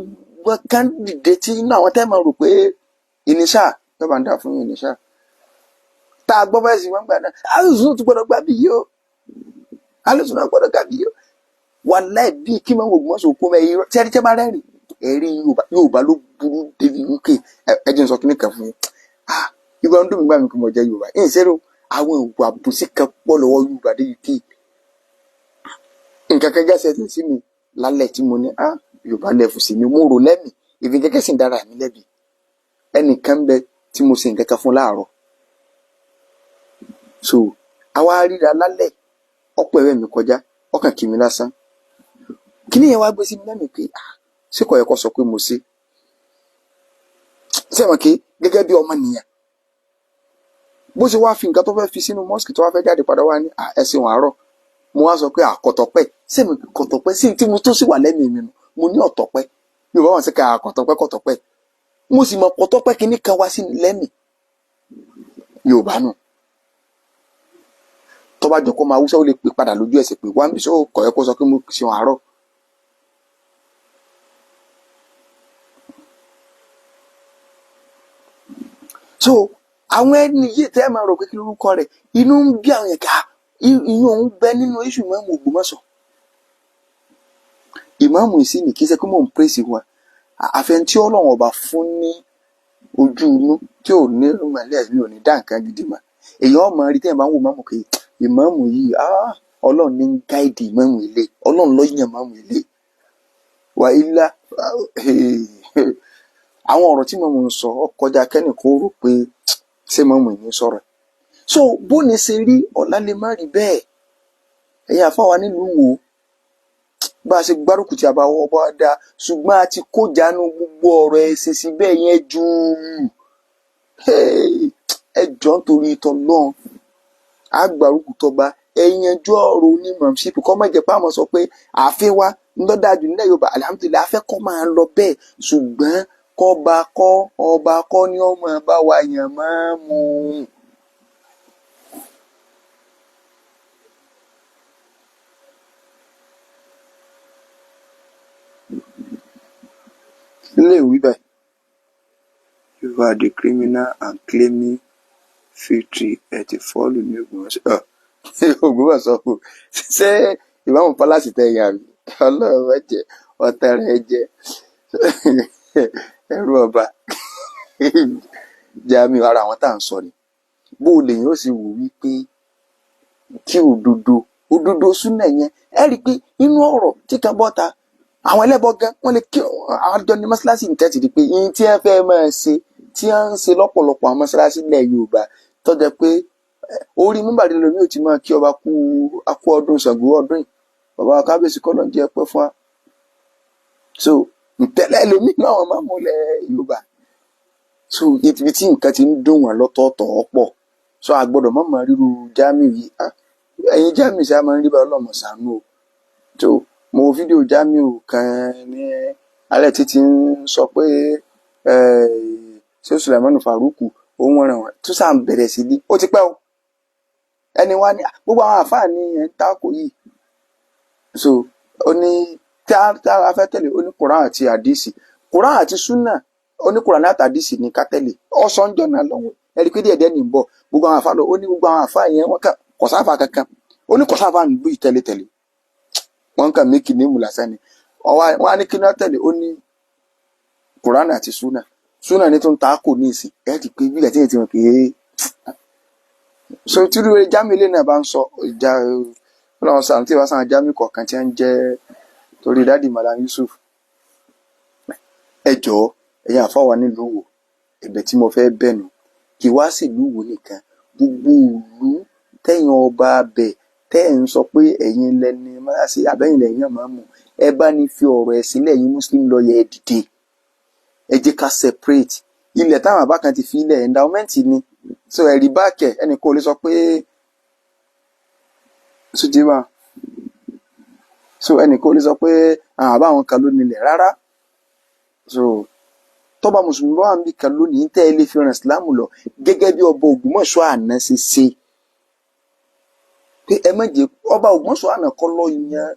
kan dìde tí inú àwọn tẹ́ máa rò pé ìníṣà lọ́ba ń dà fún ìníṣà tá a gbọ́ bẹ́ẹ̀ sì wọ́n gbà náà, alùsù náà tún gbọ́dọ̀ gbà bí yìí o, alùsù náà gbọ́dọ̀ gbà bí yìí o. Wàláì, bíi kí máa ń Ògbómọ̀ṣọ́ kó mẹ́ irọ́ tí ẹni tẹ́ bá rẹ́rìn ẹ̀rí Yorùbá ló burú débi UK. Ẹ jẹ́ n sọ kíní kan fún yín. Yorùbá ń dùn mí gbà mí kí mo jẹ́ Yorùbá ẹ̀yìn sẹ́rọ̀, àwọn ìwà àbòsí kan pọ̀ lọ́wọ́ Yorùbá dé UK. Nǹkan kan jáde sí mi lálẹ́ tí mo ní Yorùbá lẹ́fù sí mi, mo rò lẹ́mìí ìfi kẹ́kẹ́ sì ń dára mi lẹ́bi. Ẹnìkan bẹ tí mo ṣe nǹkan kan fún láàárọ̀, so àwa ríra lálẹ́, ọ̀pọ̀ ẹ̀rẹ́ mi kọjá, ọkàn kì mí lásán. Kíní yẹn wá gbé sí mi lẹ́mìí pé ṣé kò yẹ kó sọ pé mo ṣe sẹ́wọ̀n kí gẹ́gẹ́ bí ọmọnìyàn bó ṣe wá fi nǹkan tó fẹ́ fi sínú mọ́sìkì tó wá fẹ́ jáde padà wá ní ẹ̀sìn àárọ̀. Mo wá sọ pé àkọ̀tọ̀pẹ́ sẹ́mi kọ̀tọ̀pẹ́ sí tí mo tó sì wà lẹ́mìí mi nù, mo ní ọ̀tọ̀pẹ́ Yorùbá wọn sì ká àkọ̀tọ̀pẹ́ kọ̀tọ̀pẹ́, mo sì mọ̀ kọ̀tọ̀pẹ́ kíní kan wá sí lẹ́mìí Yorùbá nù. Tó bá jọ kó máa wúṣẹ́, ó lè pè padà lójú ẹsẹ̀ pé wá ń bí sọ kọ̀ ẹ́ kó sọ pé mo ṣeun àárọ̀. So àwọn ẹni yìí tẹ́ ẹ máa rò pé kí lórúkọ rẹ̀, inú ń bí àwọn yẹn ká ìyún òun bẹ nínú iṣu Ìmáàmù Ògbómọ̀ṣọ́. Ìmáàmù ìsìn kì í ṣe pé mò ń pèsè wa, àfẹn tí Ọlọ́run ọba fún ní ojú inú tí ò ní ìmọ̀lẹ́ mi ò ní dá nǹkan gidi mọ̀. Èèyàn ọmọ rí tẹ́yìn bá ń wò máàmù pé ìmáàmù yìí, Ọlọ́run ní ń gáìdì ìmáàmù ilé, Ọlọ́run ló yàn máàmù ilé wà ilá. Àwọn ọ̀rọ̀ tí màmú ń sọ ọ kọjá kẹ́nìkan ó rò pé ṣé màmú ní sọ̀rọ̀. So bó ní ṣe rí ọ̀la lè má rí bẹ́ẹ̀. Ẹ̀yin àfáwa nílùú wo bá a ṣe gbárùkù tí a bá wọ́ bá dá, ṣùgbọ́n a ti kó jánu gbogbo ọ̀rọ̀ ẹ̀sìn síbẹ̀ yẹn jù. Ẹ jọ̀ọ́ nítorí tọlọ́run, a gbárùkù tọba, ẹ yanjú ọ̀rọ̀ onímọ̀ọ́sípù kọ́ má jẹ́ pé àwọn sọ pé ààfin wa ńlọ́dàjù nílẹ̀ Yorùbá, alihamudulilayi, a fẹ́ kọ́ máa lọ bẹ́ẹ̀, ṣùgbọ́n kọ́ba kọ́ ọba kọ́ ni ó máa bá wa yàn máa mú un. Ilé ìwé báyìí, you are the criminal and claiming victory, ẹ ti fọ́ọ̀lù ní Ògbómọ̀ṣọ́. Ògbómọ̀ṣọ́ kù ṣé ìmáàmù pálásì tẹ yàn mí, Ọlọ́run má jẹ́ ọ̀tá rẹ̀ jẹ́ ẹrú ọba Jamiu. Ara àwọn tá à ń sọ ni bó o lèyìn ó sì wò wípé kí òdodo òdodo súnà yẹn, ẹ rí i pé inú ọ̀rọ̀ tí kan bọ́ta àwọn ẹlẹ́bọ gan wọ́n lè kí àwọn àjọ ní mọ́ṣáláṣí ní tẹ́tì di pé yín tí wọ́n fẹ́ máa ṣe tí wọ́n ń ṣe lọ́pọ̀lọpọ̀ àwọn mọ́ṣáláṣí ilẹ̀ Yorùbá tó jẹ́ pé orí múbàdí lomi ò ti máa kí ọba kú akú ọdún Ṣàngó ọdún yìí, bàbá kábíyèsí kọ́ ló ń jẹ́ pẹ́ fún wa. So ntẹ́lẹ̀ lomi náà wọ́n máa mú ilẹ̀ Yorùbá, so ibi tí nǹkan ti ń dùn wọ́n lọ́tọ̀ọ̀tọ̀ ọ̀pọ̀, so a gbọ́dọ̀ má máa ríru Jamiu yìí. Ẹ̀yin Jamiu ṣá máa ń rí bá ọlọ́mọ ṣàánú o. So mo wo fídíò Jamiu kan ní alẹ́ títí ń sọ pé ṣé Sulaimanu Faruku òun ràn wọ́n tó sàn bẹ̀rẹ̀ sí ní ó ti pẹ́ o. Ẹni wá ní gbogbo àwọn àfáà ní ẹ̀ ń takò yìí, so ó ní tá a fẹ́ tẹ̀lé ó ní Quran àti àdìsí, Quran àti sunna, ó ní Quran àti àdìsí ní ká tẹ̀lé. Ọ̀sánjọ́ náà lọ́wọ́ ẹ̀rí pé díẹ̀ díẹ̀ ní ń bọ̀ gbogbo àwọn àfáà lọ, ó ní gbogbo àwọn àfáà yẹn wọ́n kà kò sáfà kankan. Ó ní kò sáfà nílùú yìí tẹ́lẹ̀tẹ́lẹ̀, wọ́n kàn mí kìíní mú lásán ni. Wọ́n á ní kí náà tẹ̀lé, ó ní Kùránì àti Súnà. Súnà ní tó ń ta kò ní ìsìn ẹ ti pé bílẹ̀ tí yẹn ti mọ̀ pé so tí irú jámì ilé náà bá ń sọ ìjà ọlọ́run sàn tí ìwà sàn jámì kọ̀ọ̀kan tí wọ́n ń jẹ́ torí dádì Malam Yusuf. Ẹ jọ̀ọ́, ẹ̀yin àfáà wa nílùú Ìwó, ẹ̀bẹ̀ tí mo fẹ́ bẹ̀ nù, kì wá sí ìlú Ìwó nìkan, gbogbo ìlú tẹ̀yin ọba abẹ tẹ́ ẹ̀ ń sọ pé ẹ̀yin lẹni mọ́ṣáláṣí àbẹ́yìn lẹ́yìn ìmáàmù, ẹ bá ní fi ọ̀rọ̀ ẹ̀sìn lẹ́yìn Muslim lawyer, ẹ dìde, ẹ jẹ́ ká separate ilẹ̀ táwọn àbá kan ti fi ilẹ̀ endowment ni. So ẹ̀rí báàkẹ̀ ẹnì kò lè sọ pé sùtìmá, so ẹnì kò lè sọ pé àwọn àbá àwọn kan ló nílẹ̀ rárá. So tọ́ba mùsùlùmí bá wà níbi kan lónìí tẹ́ ẹ lè fi ràn Ìsìlámù lọ gẹ́gẹ́ bí ọba Ògbómọ̀ṣọ́ àná ṣe ṣe pé ẹ má jẹ́ ọba Ògbómọ̀ṣọ́ àná kọ́ lọ yan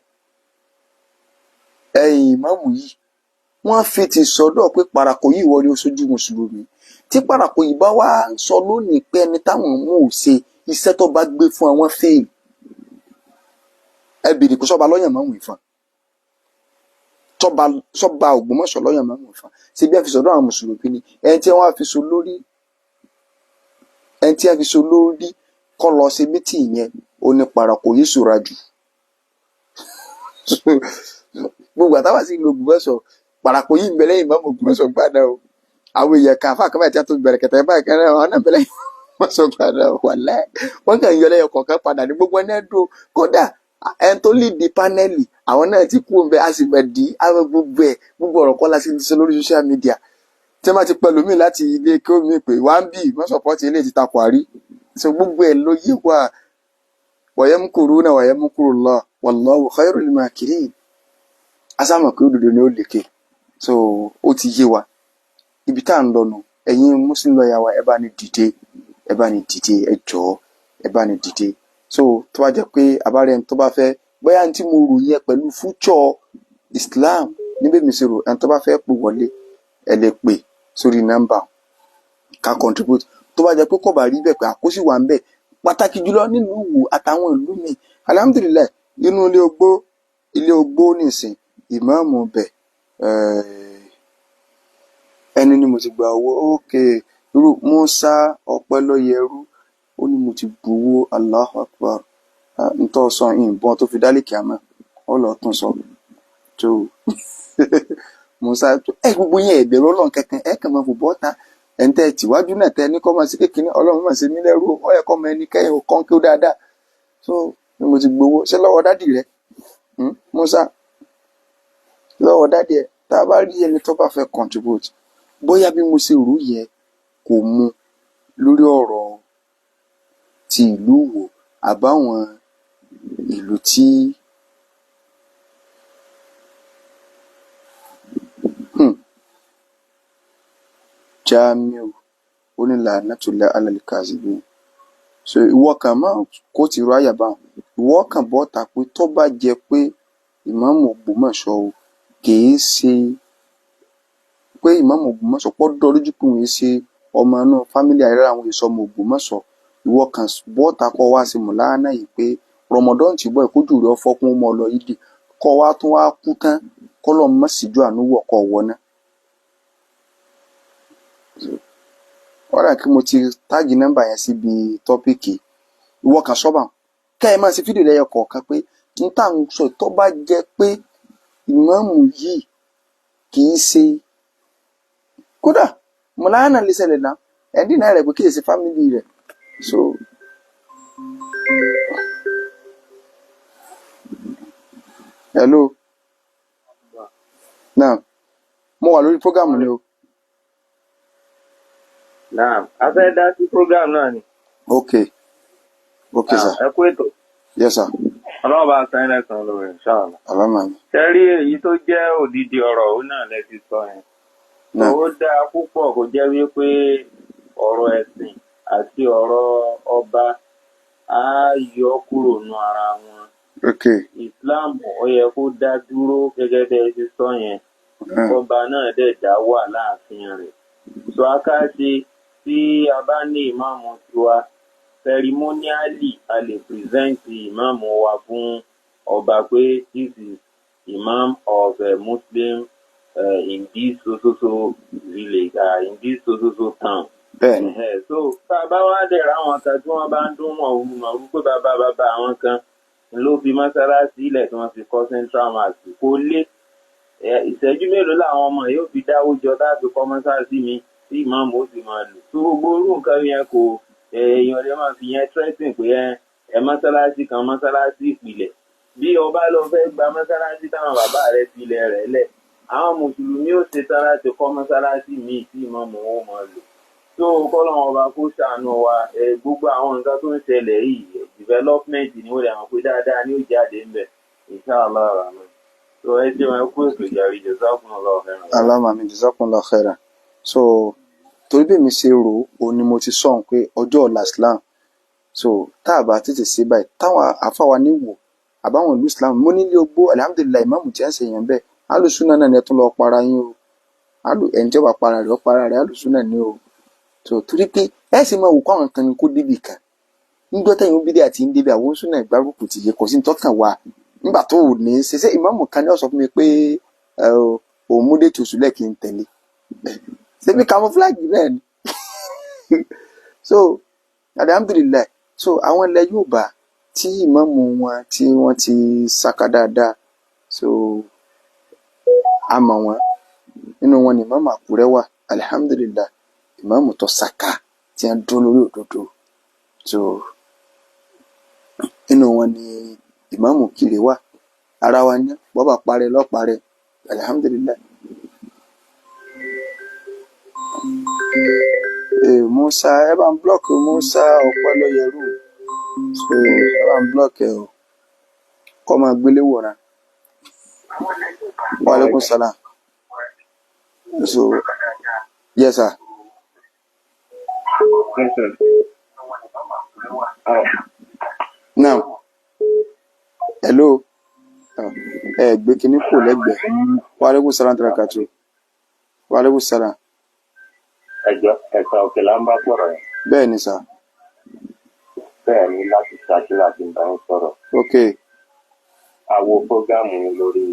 ẹ̀yìn ìmáàmù yìí, wọ́n fi ti sọ́dọ̀ pé Parako yìí wọlé oṣojú mùsùlùmí. Tí Parako yìí bá wá sọ lónìí pé ẹni táwọn mú ò ṣe iṣẹ́ tó bá gbé fún àwọn fèèlì, ẹ bèrè kó sọba lọ́yàn mọ́mù ìfọ̀n, sọba Ògbómọ̀ṣọ́ lọ́yàn mọ́mù ìfọ̀n, ṣé bí wọ́n fi sọ́dọ̀ àwọn mùsùlùmí ni ẹni tí wọ́n fi so lórí, ẹni tí wọ́n fi so lórí kọ́ lọ ṣe mítì yẹn, ó ní Parako yìí ṣòra jù. Gbogbo àtàwọn sì ń lo Ògbómọ̀ṣọ́, Parako yìí ń bẹ lẹ́yìn mọ́mù Ògbómọ̀ṣọ́ gbàdá o. Àwọn èèyàn kan àfa kan báyìí tí a tó bẹ̀rẹ̀ kẹtẹ báyìí kan náà, àwọn náà bẹ lẹ́yìn Ògbómọ̀ṣọ́ gbàdá o. Wàláhì, wọ́n kàn yọ lẹ́yọ kọ̀ọ̀kan padà ní gbogbo ẹni ẹ̀dùn. Kódà ẹni tó lè di pánẹ́lì àwọn náà ti kú ọ̀nbẹ, a sì bẹ̀ dí àwọn gbogbo ẹ̀. Gbogbo ọ̀rọ̀ kọ́ la sì ń sọ lórí social media tí wọ́n bá ti pẹ̀lú mi láti ilé kí ó mi pè wá ń bì wọ́n sọ̀pọ̀tì ilé ti takò àrí. So gbogbo ẹ̀ ló yé wa. Wayamkuruna wayamkurullah wallahu khairul makirin. Asámọ̀ pé òdodo ni ó lékè, so ó ti yé wa ibi tá à ń lọ nù. Ẹ̀yin Muslim lawyer wa, ẹ bá ní dìde, ẹ bá ní dìde, ẹ jọ̀ọ́, ẹ bá ní dìde. So tó bá jẹ́ pé abárẹ́ ẹni tó bá fẹ́ bóyá ní tí mo rò yẹn pẹ̀lú future Islam níbẹ̀ mi ṣe rò, ẹni tó bá fẹ́ pè wọlé, ẹ lè pè sórí nọ́mbà ká contribute. Tó bá jẹ́ pé kò bá rí bẹ́ẹ̀, pé àkóso wà ń bẹ̀, pàtàkì jùlọ nílùú Ìwó àtàwọn ìlú mi, alhamdulillahi, inú ilé ogbó, ilé ogbó nìsín, ìmáàmù bẹ̀ ẹni ni mo ti gba owó. Ókè, irú Musa Ọpẹ́lọ́yẹrú, ó ní mo ti gbowó. Allahu Akbar, ntọ́ sọ ìbọn tó fi dálé kíámà ọ lọ tún sọ tó Musa ẹ. Gbogbo yẹn ẹ̀bẹ̀rù Ọlọ́run kankan, ẹ kàn máa fò bọ́ta. Ẹ̀ ń tẹ́ tìwájú náà tẹ ní kọ́ máa sí kékeré, Ọlọ́run máa ṣe mí lẹ́rú, ọ yẹ kọ́ mọ ẹni kẹ́yìn ò kàn kí ó dáadáa. So ni mo ti gbowó ṣé lọ́wọ́ dádì rẹ, Musa, lọ́wọ́ dádì ẹ. Tá a bá rí ẹni tó bá fẹ́ contribute, bóyá bí mo ṣe rò yẹ kò mu lórí ọ̀rọ̀ ti ìlú Ìwó àbáwọn ìlú tí Jamiu ó ní la'natullah alal kazibin. So ìwọ kan mọ́ kó ti rọ àyà báwọn, ìwọ kan bọ́ ta pé tó bá jẹ́ pé ìmáàmù Ògbómọ̀ṣọ́ o kìí ṣe pé ìmáàmù Ògbómọ̀ṣọ́ pọ́ dọ́ lójú pé òun ṣe ọmọ inú fámílì àìrá àwọn èso ọmọ Ògbómọ̀ṣọ́, ìwọ kan bọ́ ta kọ́ wá sí mùláánà yìí pé Ramadan ti bọ́ ìkójú rẹ̀ fọ́kún mọ́ lọ yídì kọ́ wá tún wá kú tán kọ́lọ́ mọ́ síjú àánú wọ̀ kọ́ wọ náà. Wọ́n dà kí mo ti táàgì nọ́mbà yẹn síbi tọ́pìkì. Ìwọ kan sọ́bà kẹ́ ẹ máa ṣe fídíò lẹ́yọ kọ̀ọ̀kan pé n tá à ń sọ, tó bá jẹ́ pé ìmáàmù yìí kì í ṣe, kódà mùláánà lè ṣẹlẹ̀ náà, ẹ̀ẹ́dínà rẹ̀ pé kì í ṣe fámìlì rẹ̀. So hello, now mo wà lórí program ni o. Naam, a fẹ́ dá sí program náà ni. Ok, sir. Ẹ kú ètò. Yes sir. Ọlọ́run bá san ilẹ̀ kan lórí inshallah. Àlámà mi. Ṣé rí èyí tó jẹ́ òdìdí ọ̀rọ̀ òun náà lẹ ti sọ yẹn. Náà. Ó dáa púpọ̀ kó jẹ́ wípé ọ̀rọ̀ ẹ̀sìn àti ọ̀rọ̀ ọba á yọ kúrò nú ara wọn. Ok. Islam ó yẹ kó dá dúró gẹ́gẹ́ bẹ́ ẹ ti sọ yẹn. Ọba náà dẹ̀ dá wà láàfin rẹ̀. So akáṣe tí a bá ní ìmáàmù tiwa tó Ceremonially, a lè present ìmáàmù wa fún ọba pé this is imam of a Muslim in this so so so village, in this so so so town. Bẹ́ẹ̀ ni. Ẹ̀hẹ́, so tá a bá wá dẹ̀ ráwọn kan tí wọ́n bá ń dún mọ̀rú mọ̀rú pé bàbá bàbá àwọn kan ló fi mọ́sálásí ilẹ̀ tí wọ́n fi kọ́ central mosque, kó lé ìṣẹ́jú mélòó làwọn ọmọ yóò fi dáwó jọ láti kọ́ mọ́sálásí mi tí ìmáàmù ó sì máa lò tó gbogbo orú nǹkan yẹn. Kò èèyàn lè máa fi yẹn threatening pé ẹ mọ́sálásí kan, mọ́sálásí ìpìlẹ̀. Bí ọba lọ fẹ́ gba mọ́sálásí táwọn bàbá rẹ̀ fi ilẹ̀ rẹ̀ lẹ̀, àwọn mùsùlùmí ó ṣetán láti kọ́ mọ́sálásí míì tí ìmáàmù ó máa lò. Tó kọ́lọ́run ọba kó ṣàánú wa. Gbogbo àwọn nǹkan tó ń ṣẹlẹ̀ yìí, development ni ó lè hàn pé dáadáa ni ó jáde ń bẹ̀, inshallah rahman. Tó ẹ ṣe wọn kú ètò ìjàre. Jazakumullahu khairan. Allahumma amin, jazakumullahu khairan. So torí bí mi ṣe rò ó ni mo ti sọ̀hún pé ọjọ́ ọ̀la Islam, so tá a bá tètè ṣe báyìí, táwọn àfáwa ní wò àbáwọn ìlú Islam mo nílé ogbó, alhamdulillahi, ìmáàmù tí ẹ̀ ń ṣe yẹn bẹ́ẹ̀, alùsùnà náà ni. Ẹ tún lọ para yín o. Ẹni tí ó bá para rẹ̀, ó para rẹ̀. Alùsùnà ni o. So torí pé ẹ sì máa wò kó àwọn kan ní kó débì kan níjọ́ tẹ̀yìn bídí àti ń débi àwọn súnà ìgbárùkù tì yẹ kò sí ní tọ́kàn wa nígbà tó ò ní ṣe ṣé ìmáàmù kan ní ó sọ fún mi pé òun mú date oṣù lẹ́ẹ̀kí ń tẹ̀lé ṣebí camouflage náà ni. So alhamdulillahi, so àwọn ilẹ̀ Yorùbá tí ìmáàmù wọn tí wọ́n ti saka dáadáa, so a mọ̀ wọ́n. Nínú wọn ni ìmáàmù Àkúrẹ́ wà. Alhamdulillahi, ìmáàmù tó saka tí wọ́n dúró lórí òdodo. So nínú wọn ni ìmáàmù Kìrè wà. Ara wa ní bọ́bà parẹ́ lọ́parẹ́, alhamdulillahi. Musa, ẹ bá ń block Musa Ọpẹ́lọ́yẹrú. So ẹ bá ń block ẹ o, kọ́ máa gbélé wòran. Wa alaikum salam. So yes sir. Yes, sir. Now, hello. Ẹ gbé kinní kò lẹ́gbẹ̀ẹ́. Wa alaikum salam tarakatu. Wa alaikum salam. Ẹjọ́ ẹ̀ka òkè là ń bá sọ̀rọ̀ yẹn. Bẹ́ẹ̀ ni sir. Bẹ́ẹ̀ ni, láti ṣáájú láti bá ń sọ̀rọ̀. Ok. A wo prógámù yín lórí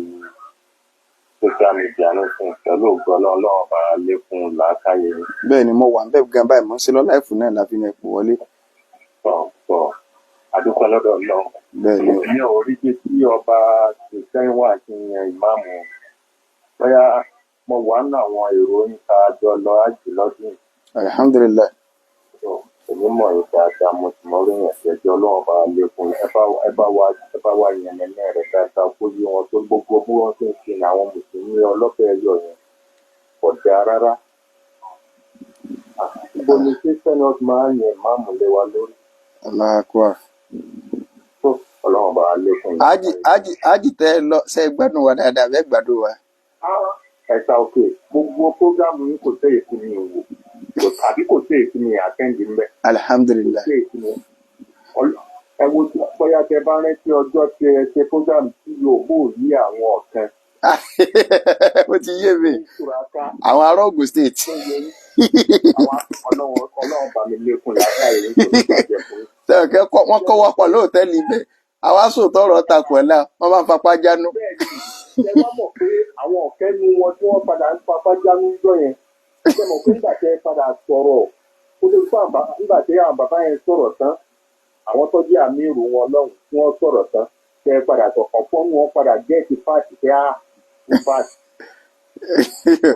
social media nísìnyí. Pẹ̀lú ògo Ọlọ́run, Ọlọ́run bá lékún làákàyè yín. Bẹ́ẹ̀ ni, mo wà ń bẹ́ẹ̀ gan báyìí, mo ń ṣe lọ live náà láfi ní ẹ̀pọ̀ wọlé. Tọ̀ tọ̀, adúpẹ́ lọ́dọ̀ Ọlọ́run. Bẹ́ẹ̀ ni o. Èmi ò rí bí tí ọba kìrìsìtẹ́nì wà kí n yan ìmáàmù. Bóyá mo wà nínú àwọn èrò yín tá a jọ lọ ájì lọ́dún yìí. Alhamdulillahi. So, èmi mọ̀ yín dáadáa, mo sì mọ̀ orí yẹn. Ẹjọ́ Ọlọ́run bá lékún. Ẹ bá wa yẹn nẹ́nẹ́ rẹ̀ dáadáa kó yé wọn tó gbogbo bí wọ́n ṣe ń ṣe ní àwọn mùsùlùmí ọlọ́fẹ́ ẹyọ yẹn kò dáa rárá. Ibo ni Christian ọ̀sán máa ń yẹn ìmáàmù lé wa lórí? Allahu akbar. Tó Ọlọ́run bá lékún Ájì làákàyè. Ájì ájì tẹ́ ẹ lọ ṣe é gbádùn wa dáadáa bẹ́ẹ̀ gbádùn wa? Ẹ̀ka òkè, gbogbo prógámù yín kò sí èyí tí mi ò wò tàbí kò sí èyí tí mi attend ńbẹ̀. Kò Alhamdulillahi. sí èyí tí mi ẹ wo bóyá tẹ bá rántí ọjọ́ tí ẹ ṣe prógámù tí yóò yí àwọn ọ̀kan Ó ti yé mi. ní ìtura Àwọn ará Ogun State. Tó yẹ yín àwọn. Ọlọ́run bá mi lékún làákàyè yín, kò ní bàjẹ́ fún yín. Sẹ́wọ̀n kẹ́ wọ́n kọ́ wọ́pọ̀ lóòtẹ́ẹ̀lì ibẹ̀, àwa sòótọ́ ọ̀rọ̀ takò ẹ̀ náà, wọ́n máa ń fapá jánú. Bẹ́ẹ̀ ni, ẹ wá mọ̀ pé àwọn ọ̀kẹ́ nu wọn tí wọ́n padà ń papá jánú jọ yẹn. Ṣe mọ̀ pé nígbà tẹ́ ẹ padà sọ̀rọ̀ ó tó fún àbá, nígbà tẹ́ àwọn bàbá yẹn sọ̀rọ̀ tán, àwọn tó jẹ́ àmì ìrù wọn lọ́hùn tí wọ́n sọ̀rọ̀ tán, tẹ́ ẹ padà sọ ọ̀pọ̀ nu wọn padà gẹ́ẹ̀tì fáàtì tẹ́ á ní fáàtì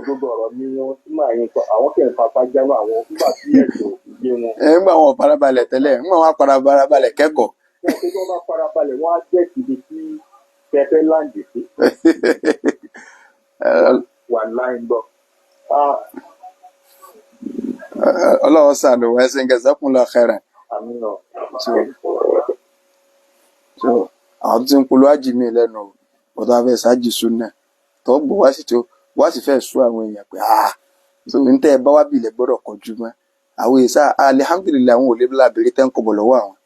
òdodo ọ̀rọ̀ ni wọn tí màá yẹn sọ. Àwọn kẹ́ ń papá jánú àwọn nígbà tí ẹ̀sìn òfin yé wọn. Ẹ ń gbà wọn farabalẹ̀ tẹ́lẹ̀, ń gbà wọn farabalẹ̀ kẹ́kọ̀ọ́. Wọn pé tí wọ́n bá farabalẹ̀, wọ́n á gẹ́ẹ̀tì ibi tí tẹ́fẹ́ láǹdì sí. Wà láì gbọ́. Ọlọ́run ṣàánú wa. Ẹsẹ̀ ń jazakumullahu khairan. Àmín náà. So àwọn tó ti ń polówó ájì mi lẹ́nu o, ọ̀tọ̀ afẹ́ ṣáàjì súnà tó gbọ́ wá sí, tó wá sì fẹ́ sú àwọn èèyàn pé ah, so n tẹ́ ẹ bá wá bìlẹ̀ gbọ́dọ̀ kọjú mọ́ àwọn èsà. Alihamdulilayi, àwọn ò lè lábẹ́rẹ́ tẹ́ ń kọ̀bọ̀ lọ́wọ́ àwọn.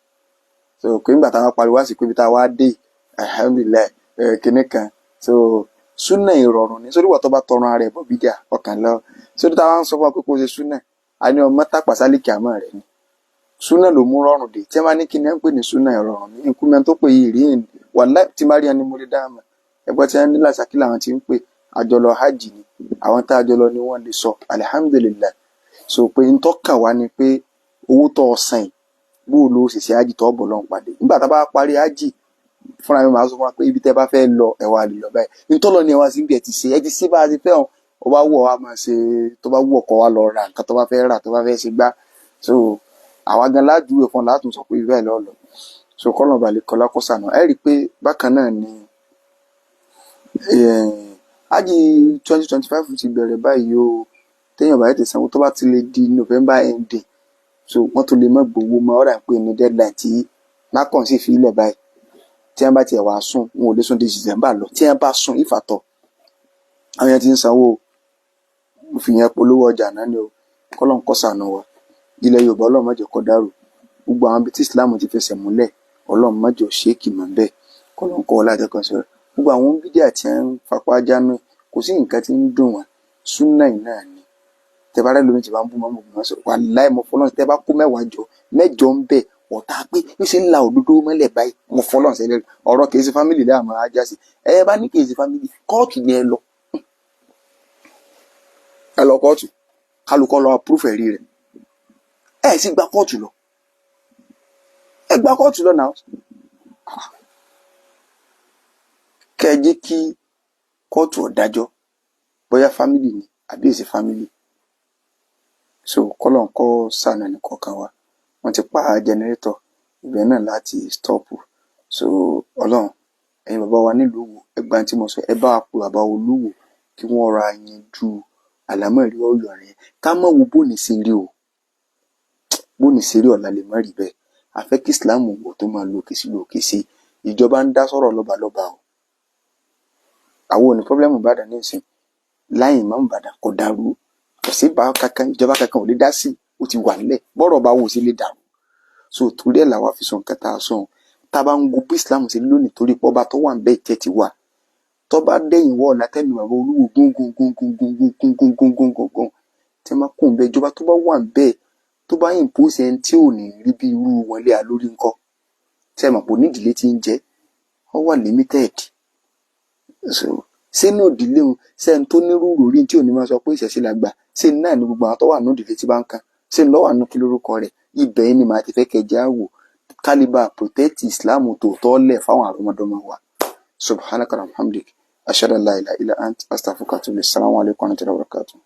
So pé nígbà táwọn pariwo wá sí pé ibi tá a wá dé, alihamdulilayi, ẹ kinní kan. So súnà ìrọ̀rùn ni sórí wà tó bá tọrọ ara ẹ̀ bọ̀ bídíà ọkàn lọ sórí táwọn ń sọ fún wa pé kó o ṣe súnà, a ní ọmọ tápà sálíkì àmọ́ rẹ ni. Súnà ló mú rọrùn dé. Tí wọ́n bá ní kí ni ẹ ń pè ní súnà, ìrọ̀rùn ní nkúmẹ́ tó pè yìí rí wàláì tí má rí ẹni mo lè dá àmà ẹgbẹ́ tí wọ́n ní làṣàkí làwọn ti ń pè àjọlọ hajj ni àwọn tá a jọlọ ni wọ́n lè sọ alihamudulilayi. So pé n tọ́kàn wá ni pé owó tó o san yìí, bó o lo ṣèṣe hajj tó bọ̀ lọ́n pàdé nígbà tá a bá parí hajj fúnra mi, màá sọ fún wa pé ibi tẹ́ bá fẹ́ lọ, ẹ wá lè lọ báyìí. Ntọ́lọ ni ẹ wá sí ibi ẹ ti ṣe, ẹ ti ṣe bá a ti fẹ́ hàn. Ó bá wù ọ́ wá máa ṣe, tó bá wù ọkọ wa lọ ra nǹkan tó bá fẹ́ rà, tó bá fẹ́ ṣe gbá. So àwa gan lájúwe fún ọ látún sọ pé ibi báyìí lọ́ọ́ lọ. So kọ́nà balẹ̀ kọlá kọ́sànà. Ẹ rí i pé bákan náà ni hajj 2025 ti bẹ̀rẹ̀ báyìí o. Téèyàn bá tètè sanwó, tó bá ti lè di November ending, so wọ́n tún lè má gbowó mọ́. Ọ̀rà pé ní deadline tí NAHCON sì fi ilẹ̀ báyìí, tí wọ́n bá tiẹ̀ wá sùn, wọn ò lè sùn di December lọ. Tí wọ́n bá sùn ìfàtọ̀, àwọn yẹn ti ń sanwó o. Mo fi yẹn polówó ọjà náà ni o. Kọ́lọ́n kó ṣàánú wa. Ilẹ̀ Yorùbá, Ọlọ́run má jẹ́ kó dàrú. Gbogbo àwọn ibi tí Islam ti fẹsẹ̀ múlẹ̀, Ọlọ́run má jẹ́ ó ṣéèkì mọ́ bẹ́ẹ̀. Kọ́lọ́n kọ́ wọlé àjẹkọ̀ sọ̀rọ̀ gbogbo àwọn bídíà tí ń fapá jánu. Kò sí nǹkan tí ń dùn wọ́n, súnà yìí náà ni. Tẹ bá rẹ lómi tí bá ń bú mọ́mọ́ mọ́ sọ wàláì, mo fọlọ́n tẹ bá kó 10 jọ, 8 ń bẹ ọ̀tá pé bí ṣe ń la òdodo mọ́lẹ̀ báyìí. Mo fọlọ́n sẹ́lẹ̀ ọ̀rọ̀ kìí ṣe family láàmú ajá sí. Ẹ bá ní kìí ṣe family, kóòtù ni ẹ lọ, ẹ lọ kóòtù, kálukọ́ lọ approve ẹ̀rí rẹ̀. Ẹ sì gba kóòtù lọ, ẹ gba kóòtù lọ náà, kẹ́ ẹ jẹ́ kí kóòtù ó dájọ́ bóyá family ni àbí èsì family. So kọ́lọ́n kọ́ sànù ẹnì kọ̀ọ̀kan wa. Wọ́n ti pa generator ibẹ̀ náà láti stop. So Ọlọ́run, ẹ̀yin bàbá wa nílùú Ìwó, ẹ gbà tí mo sọ, ẹ bá wa pe bàbá Olúwo kí wọ́n ra yanjú àlámọ̀rí ọ̀yọ́ rẹ̀. Ká mọ̀ wo bóni ṣe rí o, bóni ṣe rí, ọ̀la lè má rí bẹ́ẹ̀. Àfẹ́ kí Islam wò tó máa lòkè sí lòkè sí. Ìjọba ń dá sọ̀rọ̀ lọ́balọ́ba o. Àwọn ò ní problem Ìbàdàn nísìn láyìn Ìmáàmù Ìbàdàn kò dàrú, kò sí bá kankan, ìjọba kankan ò lè dá sí. Ó ti wà nílẹ̀, bọ́rọ̀ bá wò sí lè dàrú. So torí ẹ̀ làwa fi sọ nǹkan tá a sọ. Tá a bá ń wo bí Islam ṣe lónìí, torí pé ọba tó wà ń bẹ́ẹ̀ jẹ́ ti wà, tó bá dẹ̀yìn wọ́ ọ̀la, tẹ́mi bàbá Olúwo gún gún gún gún gún gún gún gún gún gún gún gún tí wọ́n kún bẹ́ẹ̀, ìjọba tó bá wà ń bẹ́ẹ̀ tó bá impose ẹni tí ò ní rí bí irú wọn lé a lórí ńkọ́? Tí ẹ mọ̀ pé onídìílé tí ń jẹ́ ọ wà limited. So sínú ìdílé òun, sẹ́ni tó nírú ròrí tí ò ní máa sọ pé ìṣẹ̀ṣe la gbà ṣé náà ni gbogbo àwọn tó wà nínú ìdílé tí bá ń kan ṣé ń lọ́wọ́ àánú kí lórúkọ rẹ̀. Ibẹ̀ ni màá ti fẹ́ kẹjá wò kálíbà protect Islam tòótọ́ lẹ̀ fáwọn àrọ́mọdọ́mọ wa. Subhanaka alhamdik, ashhadu an la ilaha illa ant, astaghfiruka wa atubu ilayk. Assalamu alaikum wa rahmatullahi wa barakatuh.